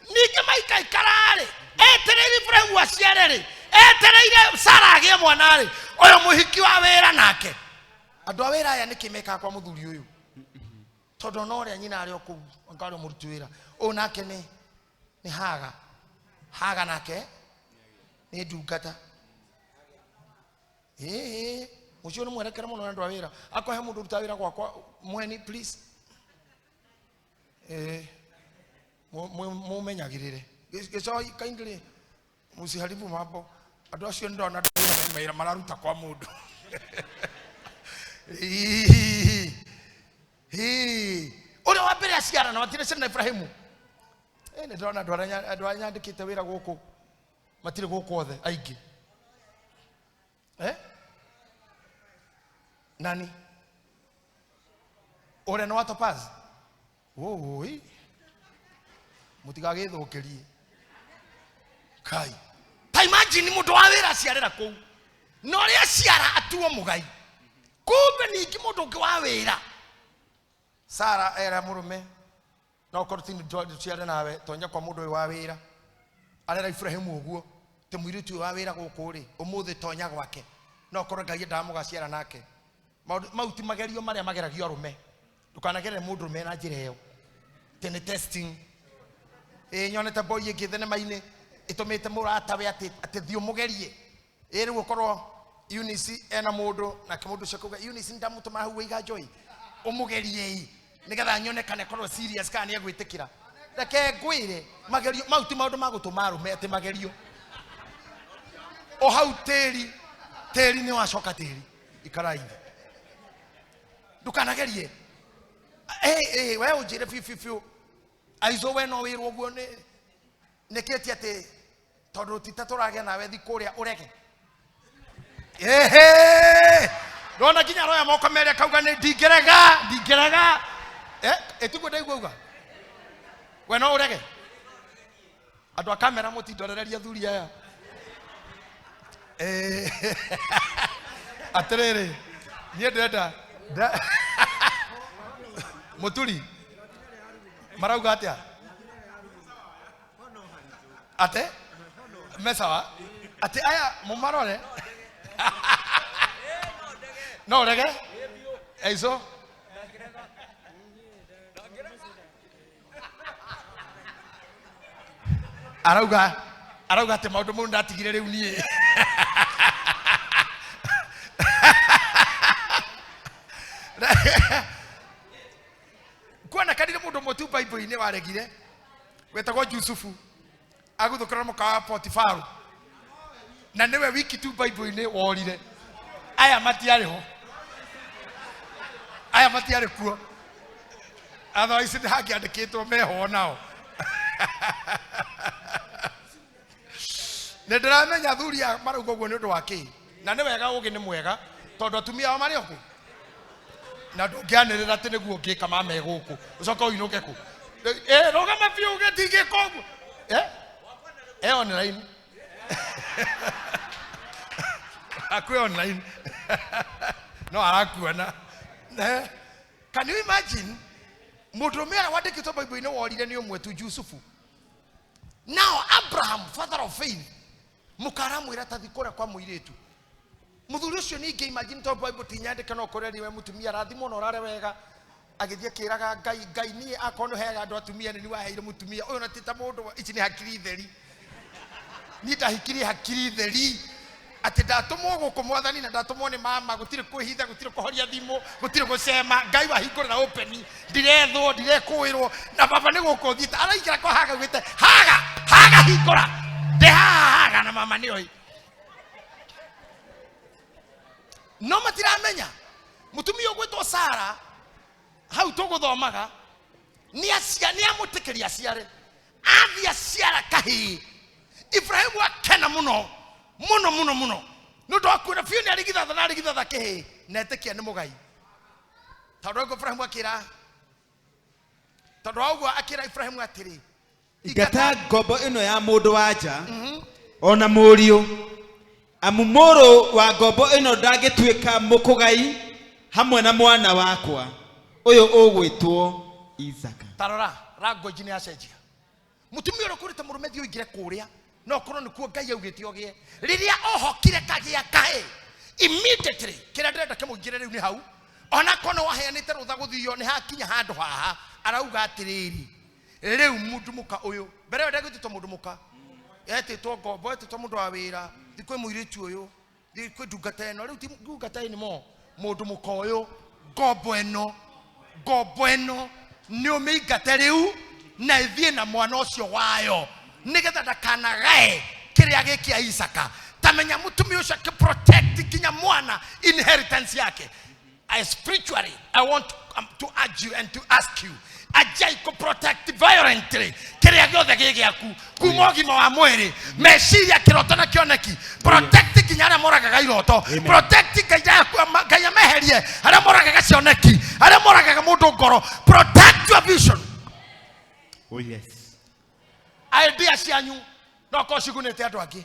Ningĩ maikaikara-rĩ, etereire Ibrahimu aciare-rĩ, etereire Sara agĩe mwana-rĩ, ũyũ mũhiki wa wĩra nake. Andũ a wĩra aya nĩkĩ mekaga kwa mũthuri ũyũ? Tondũ ona ũrĩa nyina arĩ o kũu, anga ũrĩa mũruti wĩra. Ũyũ nake nĩ Haga. Haga nake nĩ ndungata. Ĩĩ, ũcio nĩ mwerekere mũno nĩ andũ a wĩra. Akorwo he mũndũ ũrutaga wĩra gwakwa, mweni please. Ĩĩ, mũmenyagĩrĩre. Gĩcoi kindly mũciharibu mambo. Andũ acio nĩ ndona andũ a wĩra mawĩra mararuta kwa mũndũ. Ĩĩ, ĩĩ. Ũrĩa wa mbere aciara na matirĩ ciana na Ibrahimu. Nĩ ndĩrona andũ arĩa nyandĩkĩte wĩra gũkũ matirĩ gũkũ othe aingĩ. Nani? Ũrĩa nĩ wa Topaz? Ũũi. Mũtigagĩthũkĩrie. Kai. Ta imagine mũndũ wa wĩra aciarĩra kũu. Na ũrĩa aciara atuo mũgai. Kumbe ningĩ mũndũ ũngĩ wa wĩra. Sara era mũrũme. No ũkorwo ti nĩ nawe, tonya kwa mũndũ ũyũ wa wĩra. Arera Ibrahimu ũguo. Ti mũirĩtu ũyũ wa wĩra gũkũ rĩ, ũmũthĩ tonya gwake. No ũkorwo Ngai endaga mũgaciara nake. Maũndũ mau ti magerio marĩa mageragio arũme. Ndũkanagerere mũndũ ũrũme na njĩra ĩyo. Tĩ nĩ testing. Ĩĩ, nyonete boy ĩngĩ thenema-inĩ ĩtũmĩte mũratawe atĩ thiĩ ũmũgerie. Ĩĩ, rĩu ũkorwo Eunice ena mũndũ, nake mũndũ ũcio akauga, Eunice nĩ ndamũtũma hau wĩiga Joy. Ũmũgerie-ĩ nĩgetha nyone kana ĩkorwo serious kana nĩ egwĩtĩkĩra. Reke ngwĩre magerio mau ti maũndũ ma gũtũma arũme atĩ magerio. O hau tĩri, tĩri nĩ wacoka tĩri. Ikarai thĩ. Ndũkanagerie. Hey, hey, we ũnjĩre biũ biũ biũ. Aizo we no wĩrwo ũguo nĩ nĩkĩtie atĩ tondũ ti ta tũragĩa nawe thi kũrĩa ũrege. Ehe! Ndona nginya aroya moko merĩ akauga nĩ ndingĩrega, ndingĩrega. Eh, ĩtiguo ndaigua uga. We no ũrege. Andũ a kamera mũtindorereria athuri aya. Eh, atĩrĩrĩ, niĩ ndĩrenda mũturi marauga atĩa? Ate mesawa atĩ aya mũmarore no ũrege aico arauga arauga atĩ maũndũ mau ndatigire rĩu niĩ. Kuonekanire mũndũ ũmwe tu Bible-inĩ waregire wetagwo Jusufu aguthũkĩra mũka wa Potifaru, na nĩwe wiki tu Bible-inĩ worire. Aya matiarĩ ho, aya matiarĩ kuo, otherwise nĩ hangĩandĩkĩtwo meho nao. Nĩ ndĩramenya athuri aya marauga ũguo nĩ ũndũ wa kĩ, na nĩ wega, ũgĩ nĩ mwega tondũ atumia ao marĩ o kũ, na ndũngĩanĩrĩra atĩ nĩguo ũngĩka mame gũkũ ũcoke ũinũke kũ. Eh, rũgama biũ uge ndingĩka ũguo. Eh, eh, online akue online no arakuona. Eh, can you imagine mũndũrũme ũrĩa wandĩkĩtwo Bible-inĩ worire nĩ ũmwe tu, Jusufu. Now Abraham, father of faith, mũkaramwĩra tathi kũrĩa kwa mũirĩtu mũthuri ũcio. Ningĩ imagine, tondũ Bible ti nyandĩke, no kũrĩa niwe mũtumia rathimwo na ũrare wega. Agĩthiĩ akĩraga Ngai, Ngai, niĩ akorwo nĩ ũheaga andũ atumia, nĩ niĩ waheire mũtumia ũyũ, na ti ta mũndũ. Ici nĩ hakiri theri, niĩ ndahikirie hakiri theri, atĩ ndatũmwo gũkũ mwathani na ndatũmwo nĩ mama, gũtirĩ kwĩhitha, gũtirĩ kũhoria thimũ, gũtirĩ gũcema. Ngai wahingũrĩra open, ndirethwo, ndirekũĩrwo na baba nĩ gũkũ thiĩte. Araingĩra kwa Haga ugĩte, "Haga, Haga, hingũra, ndĩ haha Haga," na mama nĩoĩ. No matiramenya mũtumia ũgwĩtwo Sara hau tũgũthomaga nĩ amũtĩkĩria aciare. Athiĩ aciara kahĩĩ, Ibrahimu akena mũno mũno mũno mũno nĩ ũndũ wa kuona biũ nĩ arigithatha na arigithatha kĩhĩĩ na etĩkia nĩ mũgai. Tondũ ũguo Ibrahimu akĩra, tondũ wa ũguo akĩra Ibrahimu atĩrĩ, "Ingata ngombo ĩno ya mũndũ wa nja ona mũriũ, amu mũrũ wa ngombo ĩno ndangĩtuĩka mũkũgai hamwe na mwana wakwa ũyũ ũgwĩtwo Isaka." Tarora, language nĩ yacenjia. Mũtumia ũrĩa ũkũrĩte mũrũme, thiĩ ũingĩre kũrĩa, no korwo nĩkuo Ngai augĩte ũgĩe. Rĩrĩa ohokire kagĩa kahĩ immediately, kĩrĩa ndĩrenda kĩmũingĩre rĩu nĩ hau, ona korwo nĩ waheanĩte rũtha gũthio, nĩ hakinya handũ haha arauga atĩrĩrĩ, rĩu mũndũ mũka ũyũ mbere ĩyo ndegwĩtĩtwo mũndũ mũka, etĩtwo ngombo, etĩtwo mũndũ wa wĩra, thiĩ kwĩ mũirĩtu ũyũ, thiĩ kwĩ ndungata ĩno. Rĩu ti ndungata anymore, mũndũ mũka ũyũ, ngombo ĩno, ngombo ĩno nĩ ũmĩingate rĩu na ĩthiĩ na mwana ũcio wayo, nĩgetha ndakanagae kĩrĩa gĩkĩa Isaka. Tamenya mũtumia ũcio akĩprotect nginya mwana, inheritance yake. I spiritually, I want to urge you and to ask you, anjai kũ protect violently kĩrĩa gĩothe gĩ gĩaku, kuma ũgima wa mwĩrĩ, meciria, kĩroto na kĩoneki. Protect nginya arĩa moragaga iroto. Amen. Protect Ngai Ngai ameherie arĩa moragaga cioneki, arĩa moragaga mũndũ ngoro. Protect your vision. Oh yes. Idea cianyu no korwo cigunĩte andũ angĩ.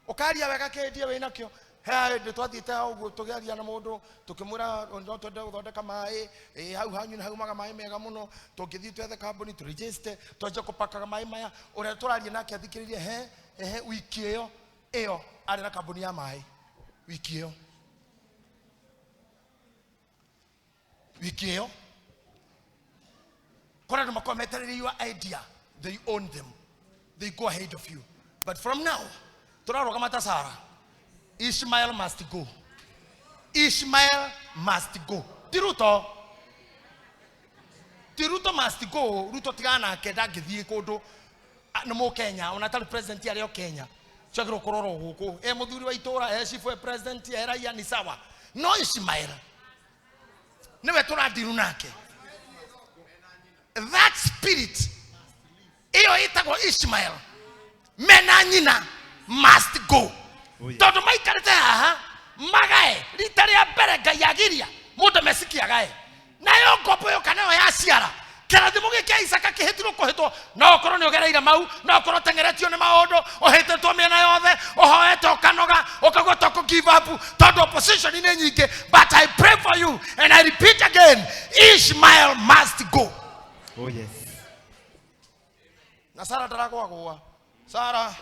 Ũkaria wega kĩndia wĩ nakĩo. He hĩndĩ twathiĩte ũguo tũkĩaria na mũndũ, tũkĩmwĩra no twende gũthondeka maĩ. Ĩ, hau hanyu nĩ haumaga maĩ mega mũno, tũngĩthiĩ twethe kambuni tũregister, twanjie kũpakaga maĩ maya. Ũrĩa tũraria nake athikĩrĩrie he ehe, wiki ĩyo ĩyo arĩ na kambuni ya maĩ. Wiki ĩyo, wiki ĩyo kũrĩ andũ makorwo metereire your idea. They own them, they go ahead of you. But from now tũrarũgama ta Sara. Ishmael must go, Ishmael must go. Ti Ruto. Ti Ruto must go. Ruto tigana nake ndangĩthiĩ kũndũ. Nĩ mũkenya ona atarĩ president arĩ o Kenya. Ciagĩrĩirwo kũrorwo gũkũ. E mũthuri wa itũra, e chief, e president, e raia ni sawa. No Ishmael nĩwe tũrandiru nake. That spirit ĩyo ĩtagwo Ishmael mena nyina must go. Oh, yeah. Tondũ maikarĩte haha magae rita rĩa mbere Ngai agiria mũndũ mecikia agae nayo ngombo ĩyo kana ĩyo yaciara kĩrathimo gĩkĩ kĩa Isaka kĩhĩtirwo kũhĩtwo. No ũkorwo nĩ ũgereire mau, no ũkorwo ũteng'eretio nĩ maũndũ, ũhĩtĩtwo mĩena yothe, ũhoete ũkanoga, ũkaigua ta ũkũ give up tondũ opposition nĩ nyingĩ. But I pray for you and I repeat again, Ishmael must go. Oh yes. Na Sara ndaragwagwa. Sara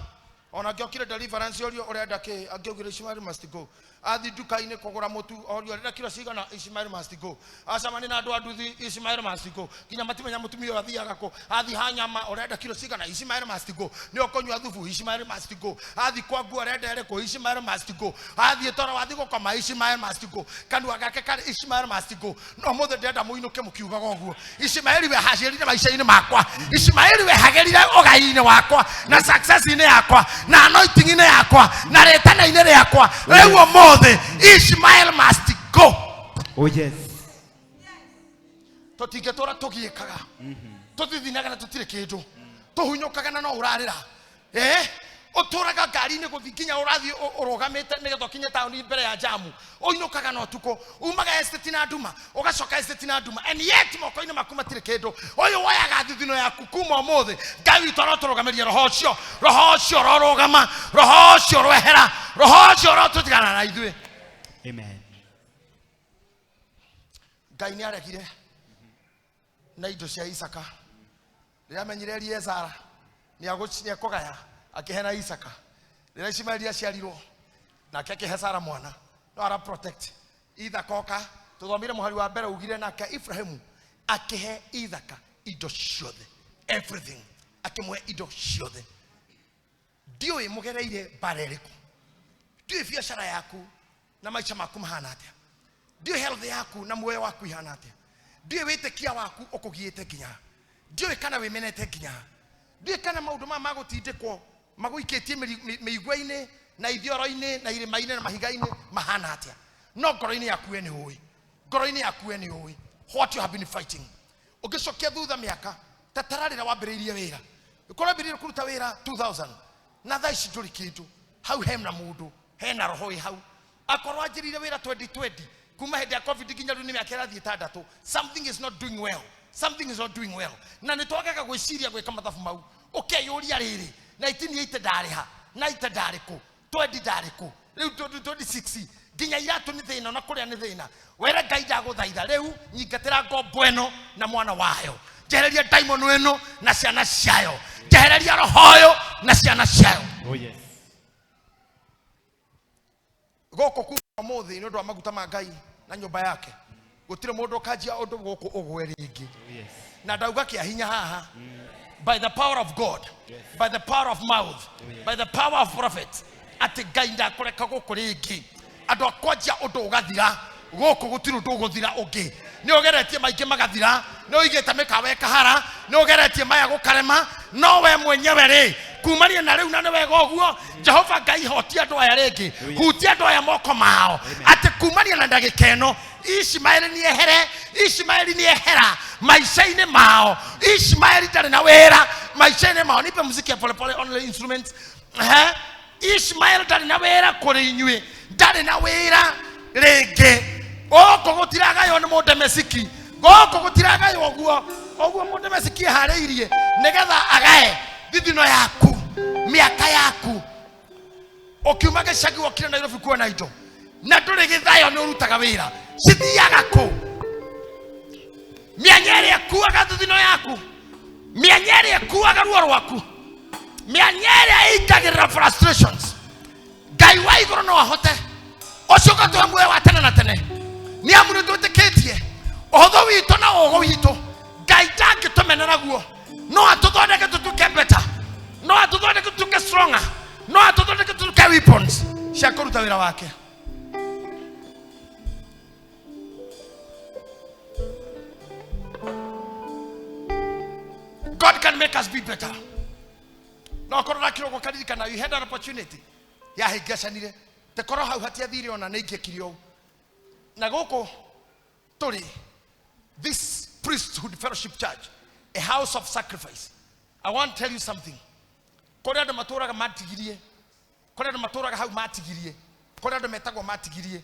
ona angĩokire deliverance orio ũrenda kĩ, angĩaugire Ishmael must go. Athi nduka-inĩ kũgũra mũtu orio ũrenda kiro cigana, Ishmael must go. Acemania na andũ a nduthi, Ishmael must go. Nginya matimenya mũtumia ũyũ athiaga kũ. Athi ha nyama ũrenda kiro cigana, Ishmael must go. Nĩ ũkũnyua thubu, Ishmael must go. Athi kwa nguo ũrenda ĩrĩkũ, Ishmael must go. Athiĩ toro wathi gũkoma, Ishmael must go. Kanua gake karĩ Ishmael must go. No mũthĩ ndĩrenda mũinũke mũkiugaga ũguo. Ishmael wehagĩrire maica-inĩ makwa, Ishmael wehagĩrire ũgai-inĩ wakwa na success-inĩ yakwa na anointing-inĩ yakwa na rĩtana-inĩ rĩakwa. Rĩu ũmũthĩ Ishmael must go. Oh yes. Tũtingĩtũra tũgiĩkaga, tũthithinaga na tũtirĩ kĩndũ, tũhunyũkaga na no ũrarĩra. Ũtũraga ngari-inĩ gũthiĩ nginya ũrathiĩ ũrũgamĩte nĩgetha ũkinye taũni mbere ya jamu. Ũinũkaga na ũtukũ, umaga estate na nduma, ũgacoka estate na nduma, and yet moko-inĩ maku matirĩ kĩndũ. Ũyũ woyaga thithino yaku kuma ũmũthĩ. Ngai witũ arotũrũgamĩria roho ũcio, roho ũcio ũrorũgama, roho ũcio ũroehera, roho ũcio ũrotũtigana na ithuĩ. Amen. Ngai nĩ aregire na indo cia Isaka. Rĩrĩa amenyire Eliezara nĩ akũgaya, akĩhe na Isaka. Rĩrĩa Ishmaeli aciarirwo, nake akĩhe Sara mwana. No ara protect. Ithaka oka, tũthomire mũhari wa mbere ugire nake Ibrahimu akĩhe Ithaka indo ciothe, everything, akĩmũhe indo ciothe. Ndiũĩ mũgereire mbara ĩrĩkũ, ndiũĩ biacara yaku na maica maku mahana atĩa, ndiũĩ health yaku na muoyo waku ihana atĩa, ndiũĩ wĩtĩkia waku ũkũgiĩte nginya, ndiũĩ kana wĩmenete nginya, ndiũĩ kana maũndũ maya magũtindĩkwo magũikĩtie mĩigua-inĩ na ithioro-inĩ na irĩma-inĩ na mahiga-inĩ mahana atĩa. No ngoro-inĩ yaku we nĩ ũĩ, ngoro-inĩ yaku we nĩ ũĩ what you have been fighting. Ũngĩcokia thutha mĩaka ta tara rĩrĩa wambĩrĩirie wĩra, ũkorwo wambĩrĩirie kũruta wĩra 2000 na thaa ici ndũrĩ kĩndũ, hau hena mũndũ, hena roho wĩ hau. Akorwo anjĩrĩire wĩra 2020 kuma hĩndĩ ya COVID nginya rĩu nĩ mĩaka ĩrathiĩ ĩtandatũ, something is not doing well, something is not doing well. Na nĩ twagaga gwĩciria gwĩka mathabu mau, ũkeyũria rĩrĩ, 1980 ndarĩ ha, 90 ndarĩ kũ, 20 ndarĩ kũ, rĩu 26 nginya iratũ nĩ thĩna na kũrĩa nĩ thĩna. Were Ngai ndagũthaitha rĩu nyingatĩra ngombo ĩno na mwana wayo, njehereria daimoni ĩno na ciana ciayo, njehereria roho ũyũ na ciana ciayo. Oh yes. Gũkũ kuma ũmũthĩ nĩ ũndũ wa maguta ma Ngai na nyũmba yake, gũtirĩ mũndũ ũkanjia ũndũ gũkũ ũgwe rĩngĩ. Oh yes. Na ndauga kĩa hinya haha, by the power of God, Yes. by the power of mouth, Oh, yes. by the power of prophet, atĩ Ngai ndakũreka gũkũ rĩngĩ. Andũ a kwanjia ũndũ ũgathira, gũkũ gũtirĩ ũndũ ũgũthira ũngĩ. Nĩ ũgeretie maingĩ magathira, nĩ ũigĩte mĩkawa ĩkahara, nĩ ũgeretie maya gũkarema, no we mwenyewe rĩ, kumania na rĩu na nĩ wega ũguo, Jehova Ngai hotia andũ aya rĩngĩ, Oh, yes. hutia andũ aya moko mao, atĩ kumania na ndagĩka ĩno, Ishmaeli nĩ ehere, Ishmaeli nĩ ehera maica-inĩ mao. Ishmaeli ndarĩ na wĩra maica-inĩ mao. Nipe muziki ya polepole, only instruments. Ishmael ndarĩ na wĩra kũrĩ inyuĩ, ndarĩ na wĩra rĩngĩ. Gũkũ gũtiragaywo nĩ mũndemesiki, gũkũ gũtiragaywo ũguo ũguo mũndemesiki eharĩirie nĩgetha agae thithino yaku, mĩaka yaku. Ũkiuma gĩcagi wokire Nairobi kuona indo na ndũrĩ gĩthayo nĩ ũrutaga wĩra, cithiaga kũ? Mĩanya ĩrĩa ĩkuaga thithino yaku, mĩanya ĩrĩa ĩkuaga ruo rwaku, mĩanya ĩrĩa ĩingagĩrĩra frustrations, Ngai wa igũrũ no ahote ũcio ũgatũhe muoyo wa tene na tene. Nĩ amu nĩ twĩtĩkĩtie ũhũthũ witũ na ũũgũ witũ, Ngai ndangĩtũmenera guo. No atũthondeke tũtuĩke better, no atũthondeke tũtuĩke stronger, no atũthondeke tũtuĩke weapons cia kũruta wĩra wake. Make us be better. No korwo ndakĩrwo gũkaririkana you had an opportunity yahĩngacanire tekorwo hau hatiathire ona nĩ ingĩekire ũũ. Na gũkũ tũrĩ this Priesthood Fellowship Church, a house of sacrifice. I want to tell you something. Kũrĩ andũ matũraga matigirie, kũrĩ andũ matũraga hau matigirie, kũrĩ andũ metagwo matigirie,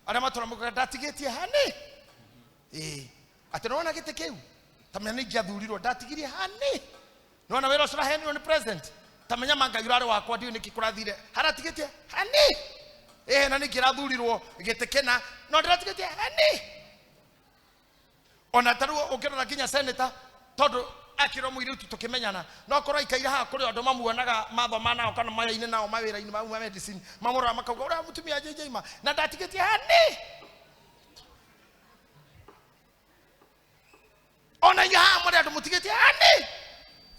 arĩa matũra maugaga ndatigĩtie hani. Ĩĩ, atĩ nĩwona gĩtĩ kĩu ta menya nĩ ingĩathurirwo ndatigirie hani. Nĩwona wĩra ũcio ũraheanirwo nĩ president, ta menya ma Ngai ũrarĩ wakwa ndiũĩ nĩkĩ kũrathire haratigĩtie hani. Ĩĩ, na ningĩ ĩrathurirwo gĩtĩ kĩna no ndĩratigĩtie hani. Ona ta rĩu ũngĩrora nginya senator, tondũ akĩrwo mũirĩtu tũkĩmenyana, no korwo aikaire haha kũrĩ andũ mamuonaga mathoma nao kana mawĩra-inĩ nao mawĩra-inĩ mau ma medicine, mamũroraga makauga ũrĩa mũtumia JJ ma na ndatigĩtie hani. Ona inyuĩ haha mũrĩ andũ mũtigĩtie hani.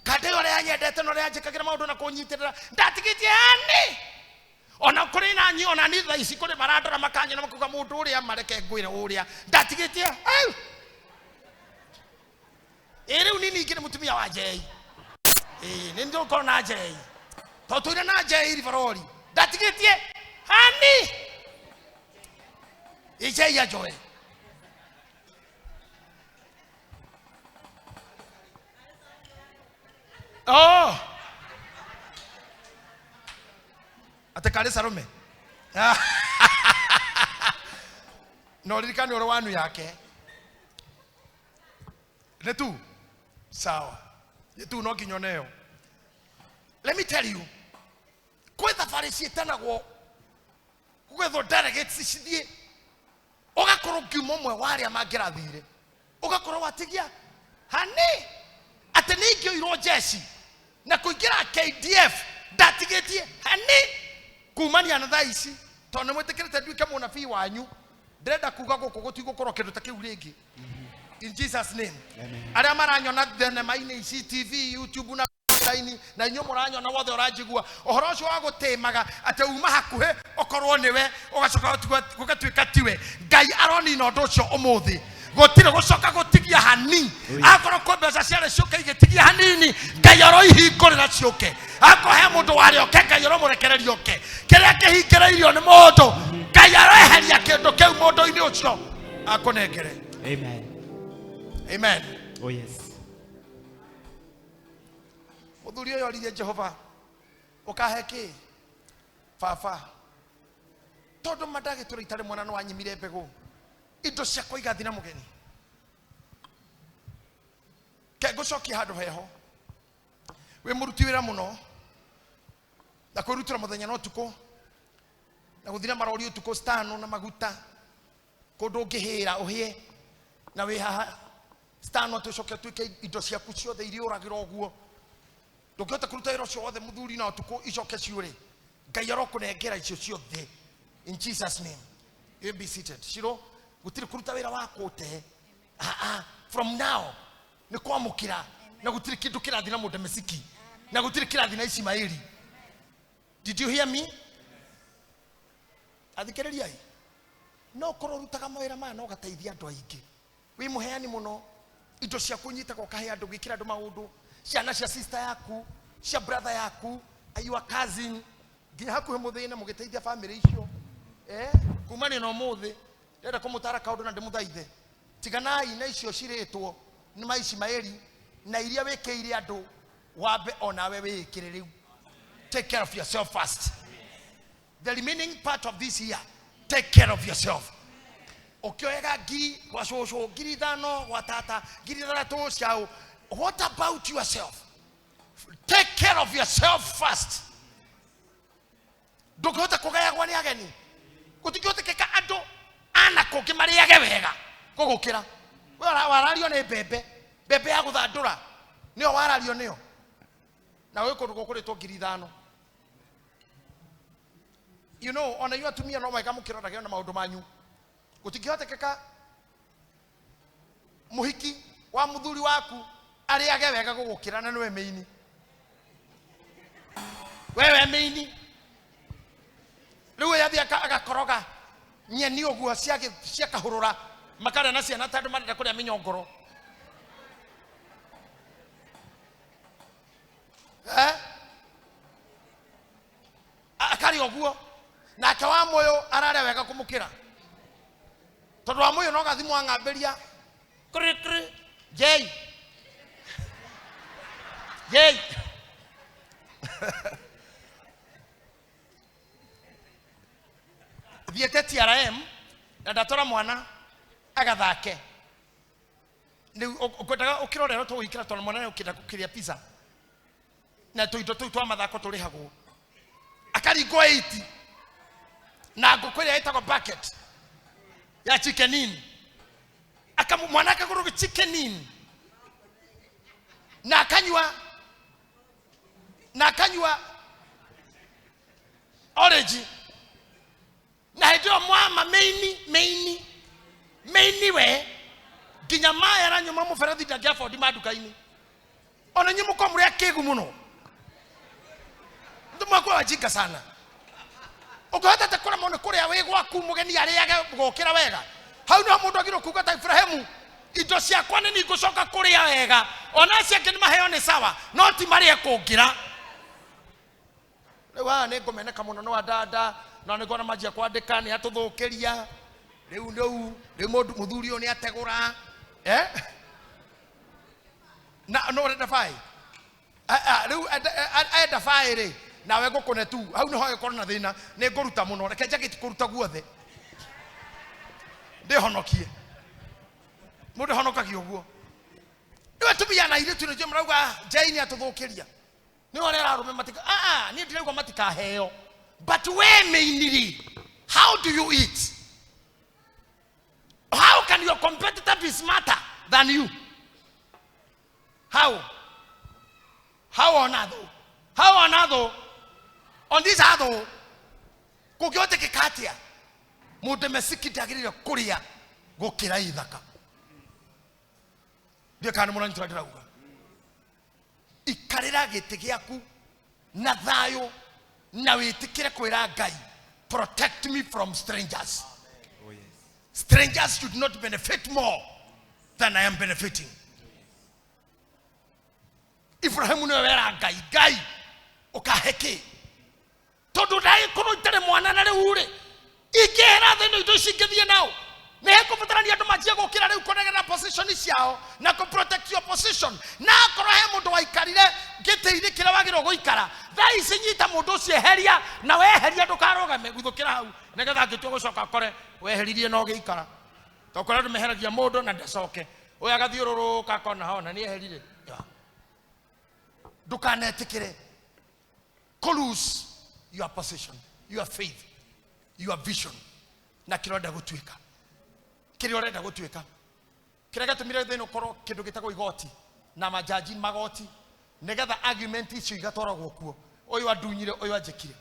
Kandĩ ũrĩa anyendete na ũrĩa anjĩkagĩra maũndũ na kũnyitĩrĩra ndatigĩtie hani. Ona kũrĩ na nyi, ona ni thaa ici kũrĩ marandora makanyona makauga mũndũ ũrĩa mareke ngwĩre ũrĩa ndatigĩtie hau. Ĩ rĩu ni ningĩ nĩ mũtumia wa Jei. Ĩ nĩ ndĩgũkorwo na Jei tondũ tũire na Jei ribarori ndatigĩtie hani. Ĩ Jei anjoe. Oh! Ate karĩ Salome. No ririkane ũrĩ wanu yake. Nĩ tu? Sawa. Nĩ tu no nginya oneo. Let me tell you, kwĩ thabarĩ ciĩtanagwo gwethwo delegates cithiĩ, ũgakorwo ngiuma ũmwe wa arĩa mangĩrathire, ũgakorwo watigia hani atĩ nĩ ingĩoirwo jeshi na kũingĩra KDF ndatigĩtie hani kumania na thaa ici, tondũ nĩ mwĩtĩkĩrĩte nduĩke mũnabii wanyu. Ndĩrenda kuga gũkũ gũtigũkorwo kĩndũ ta kĩu rĩngĩ. In Jesus name. Amen. Arĩa maranyona thenema-inĩ ici, TV, YouTube na online, na inyuĩ mũranyona wothe ũranjigua, ũhoro ũcio wa gũtĩmaga atĩ uma hakuhĩ ũkorwo nĩwe, ũgacoka gũgatuĩka tiwe. Ngai aronina ũndũ ũcio ũmũthĩ. Gũtirĩ gũcoka gũtigia hani. Akorwo kwĩ mbeca ciarĩ ciũke igĩtigia hanini, Ngai aroihingũrĩra ciũke. Akorwo he mũndũ warĩ oke, Ngai aromũrekereria oke. Kĩrĩa kĩhingĩrĩirio nĩ mũndũ, Ngai areheria kĩndũ kĩu mũndũ-inĩ ũcio akũnengere. Amen. Amen. Oh yes. Mũthuri ũyũ oririe Jehova, ũkahe kĩ? Baba, tondũ ma ndagĩtũra itarĩ mwana nĩ wanyimire mbegũ, indo ciakwa igathiĩ na mũgeni. Ke ngũcokie handũ heho. Wĩ mũruti wĩra mũno na kwĩrutĩra mũthenya na ũtukũ na gũthiĩ na marori ũtukũ stano na maguta kũndũ ũngĩhĩra ũhĩe na wĩ haha stano tũcoke tuĩke indo ciaku ciothe iriũragĩra ũguo. Ndũngĩhota kũruta wĩra ũcio wothe mũthuri na ũtukũ icoke ciũre. Ngai arokũnengera icio ciothe in Jesus name. You be seated. Shiro, gũtirĩ kũruta wĩra wa kũte. From now nĩ kwamũkĩra na gũtirĩ kĩndũ kĩrathiĩ na mũndemesiki na gũtirĩ kĩrathiĩ na Ismaili. Did you hear me? Athikĩrĩriai. No ũkorwo ũrutaga mawĩra maya na ũgateithia andũ aingĩ. Wĩ mũheani mũno, indo ciaku ũnyitaga ũkahe andũ, gwĩkĩra andũ maũndũ, ciana cia sister yaku, cia brother yaku, your cousin, nginya hakuhĩ mũthĩne mũgĩteithia family icio. Kumania na ũmũthĩ, ndĩrenda kũmũtara kaũndũ na ndĩmũthaithe. Tiganai na icio cirĩtwo nĩ Maishimaeli na iria wĩkĩire andũ, wambe onawe wĩĩkĩre rĩu. Take care of yourself first. The remaining part of this year, take care of yourself. Ũkĩoyaga ngiri gwa cũcũ, ngiri ithano gwa tata, ngiri ithathatũ ciao. What about yourself? Take care of yourself first. Ndũngĩhota kũgayagwo nĩ ageni. Gũtingĩhotekeka andũ ana kũngĩ marĩage wega gũgũkĩra. We warario nĩ mbembe, mbembe ya gũthandũra nĩyo warario nĩyo, na gwĩ kũndũ gũkũrĩtwo ngiri ithano. You know, ona inyuĩ atumia no wega mũkĩrorage ona maũndũ manyu. Gũtingĩhotekeka mũhiki wa mũthuri waku arĩage wega gũgũkĩra na nĩwe mĩini. Wewe mĩini. Rĩu ũyũ athiĩ agakoroga nyeni ũguo cia kahũrũra, makarĩa na ciana tondũ marenda kũrĩa mĩnyongoro. Ararĩa ũguo nake wa mũyũ ararĩa wega kũmũkĩra tondũ wa mũyũ no gathimũ ang'ambĩria kri kri jei jei. Thiĩte TRM na ndatwara mwana agathake rĩu ũkwendaga ũkĩrorerwo tũgũikĩra tondũ mwana nĩ ũkĩenda gũkĩrĩa pizza na tũindo tũu twa mathako tũrĩhagwo akaringwo 80 na ngũkũ ĩrĩa ĩtagwo bucket ya chicken inn. Mwana akagũrwo chicken inn na akanyua na akanyua orange na hĩndĩ ĩyo mwama meini meini meini we nginya maĩ aranyua ma mũberethi ndangĩabondi ma nduka-inĩ. Ona inyuĩ mũkorwo mũrĩ akĩgu mũno, mwakuwa wajinga sana. Ũngĩhotete kũremwo nĩ kũrĩa wĩ gwaku mũgeni arĩage gũkĩra wega, hau nĩho mũndũ agĩrĩirwo kuga ta Ibrahimu, indo ciakwa nĩ ningũcoka kũrĩa wega, ona acio angĩ nĩ maheo nĩ sawa, no ti marĩe kũngĩra. Rĩu haha nĩ ngũmeneka mũno nĩ wandanda, na nĩ ngona manjia kwandĩka nĩ atũthũkĩria. Rĩu rĩu rĩu mũndũ mũthuri ũyũ nĩ ategũra. Na no ũrenda baĩ? Rĩu enda baĩ rĩ, nawe ngũkũne tu. Hau nĩho hagĩkorwo na thĩna, nĩ ngũruta mũno. Reke njage kũruta guothe. Ndĩhonokie. Mũndũ ahonokagia ũguo. Rĩu atumia na airĩtu nĩkĩo marauga Jane nĩ atũthũkĩria. Nĩ ũrĩa arũme matika, niĩ ndirauga matikaheo. But we mainly, how do you eat? How can your competitor be smarter than you? How? How on earth? How on earth? On this earth, kũngĩhotekeka atĩa mũndũ mesiki ndagĩrĩire kũrĩa gũkĩra ithaka? Ndiũĩ kana nĩ mũranyita ũrĩa ndĩrauga. Ikarĩra gĩtĩ gĩaku na thayũ na wĩtĩkĩre kwĩra Ngai, protect me from strangers. Oh, yes. Strangers should not benefit more than I am benefiting. Ibrahimu nĩwe wera Ngai, Ngai ũkahe kĩ? Tondũ ndagĩkorwo itarĩ mwana na rĩu rĩ, ingĩhera thĩ ĩno indo ici ingĩthiĩ nao. Nĩ hekũbatarania andũ manjie gũkĩra rĩu kũnegera position ciao na kũ protect your position. Na akorwo he mũndũ waikarire gĩtĩ-inĩ kĩrĩa wagĩrĩirwo gũikara, thaa ici nyita mũndũ ũcio eheria, na weheria ndũkarũgame, guthũkĩra hau nĩgetha angĩtua gũcoka akore weheririe na ũgĩikara. Tondũ kũrĩ andũ meheragia mũndũ na ndacoke, ũyũ agathiũrũrũka akona hona nĩ eherire. Ndũkanetĩkĩre kũ lose your position, your faith, your vision na kĩrĩa ũrenda gũtuĩka. Kĩrĩa ũrenda gũtuĩka. Kĩrĩa gĩatũmire thĩna ũkorwo kĩndũ gĩtagwo igoti na majaji magoti, nĩgetha argument icio igatwaragwo kuo. Ũyũ andunyire, ũyũ anjĩkire.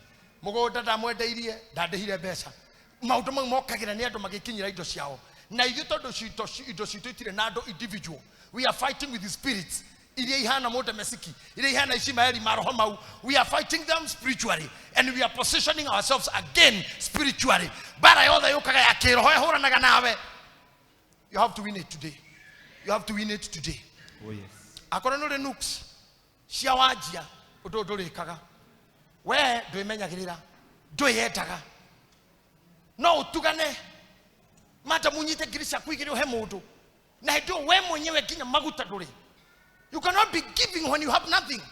Mũgũnda ndamwendeirie, ndandĩhire mbeca. Maũndũ mau mokagĩra nĩ andũ magĩkinyĩra indo ciao. Na ithuĩ tondũ indo citũ itirĩ na andũ individual, we are fighting with the spirits iria ihana mũndũ mesiki, iria ihana Ishimaeli maroho mau. We are fighting them spiritually and we are positioning ourselves again spiritually. Bara yothe yũkaga ya kĩroho ĩhũranaga nawe. You have to win it today. You have to win it today. Oh, yes. Akorwo nĩ ũrĩ nooks cia wanjia, ũndũ ũyũ ndũrĩkaga. We ndwĩmenyagĩrĩra, ndwĩyendaga. No ũtugane madam ũnyite ngiri ciaku igĩrĩ ũhe mũndũ, na hĩndĩ ĩyo we mwenyewe nginya maguta ndũrĩ. You cannot be giving when you have nothing.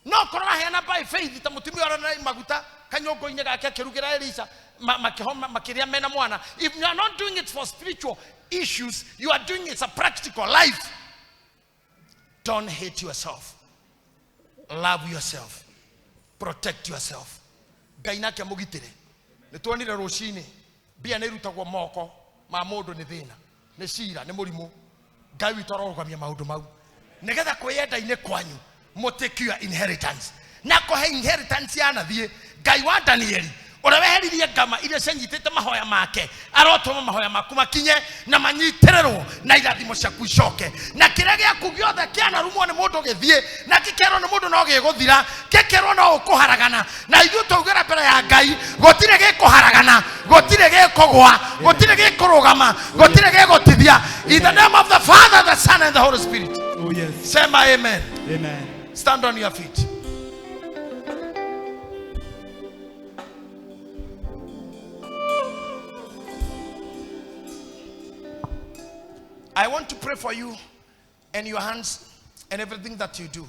No korwo ũraheana by faith ta mũtumia ũrĩa maguta kanyũngũ-inĩ gake akĩrugĩra Elisha, makĩhoma, makĩrĩa mena mwana. If you are not doing it for spiritual issues, you are doing it a practical life. Don't hate yourself. Love yourself. Protect yourself. Ngai nake amũgitĩre. Nĩ tuonire rũcinĩ mbia nĩ irutagwo moko ma mũndũ nĩ thĩna, nĩ cira, nĩ mũrimũ. Ngai witũ arorũgamia maũndũ mau nĩgetha kwĩyenda-inĩ kwanyu mũtake your inheritance. Na kũhe inheritance yanathiĩ, Ngai wa Danieli ũrĩa weheririe ngama iria cianyitĩte mahoya make, arotũma mahoya maku makinye na manyitĩrĩrwo na irathimo ciaku icoke. Na kĩrĩa gĩaku gĩothe kĩanarumwo nĩ mũndũ gĩthiĩ, na gĩkerwo nĩ mũndũ no gĩgũthira, gĩkerwo no ũkũharagana. Na ithuĩ twaugĩra mbere ya Ngai, gũtirĩ gĩkũharagana, gũtirĩ gĩkũgwa, gũtirĩ gĩkũrũgama, gũtirĩ gĩgũtithia. In the name of the Father, the Son and the Holy Spirit. Oh, yes. Sema amen. Amen. Stand on your feet. I want to pray for you and your hands and everything that you do.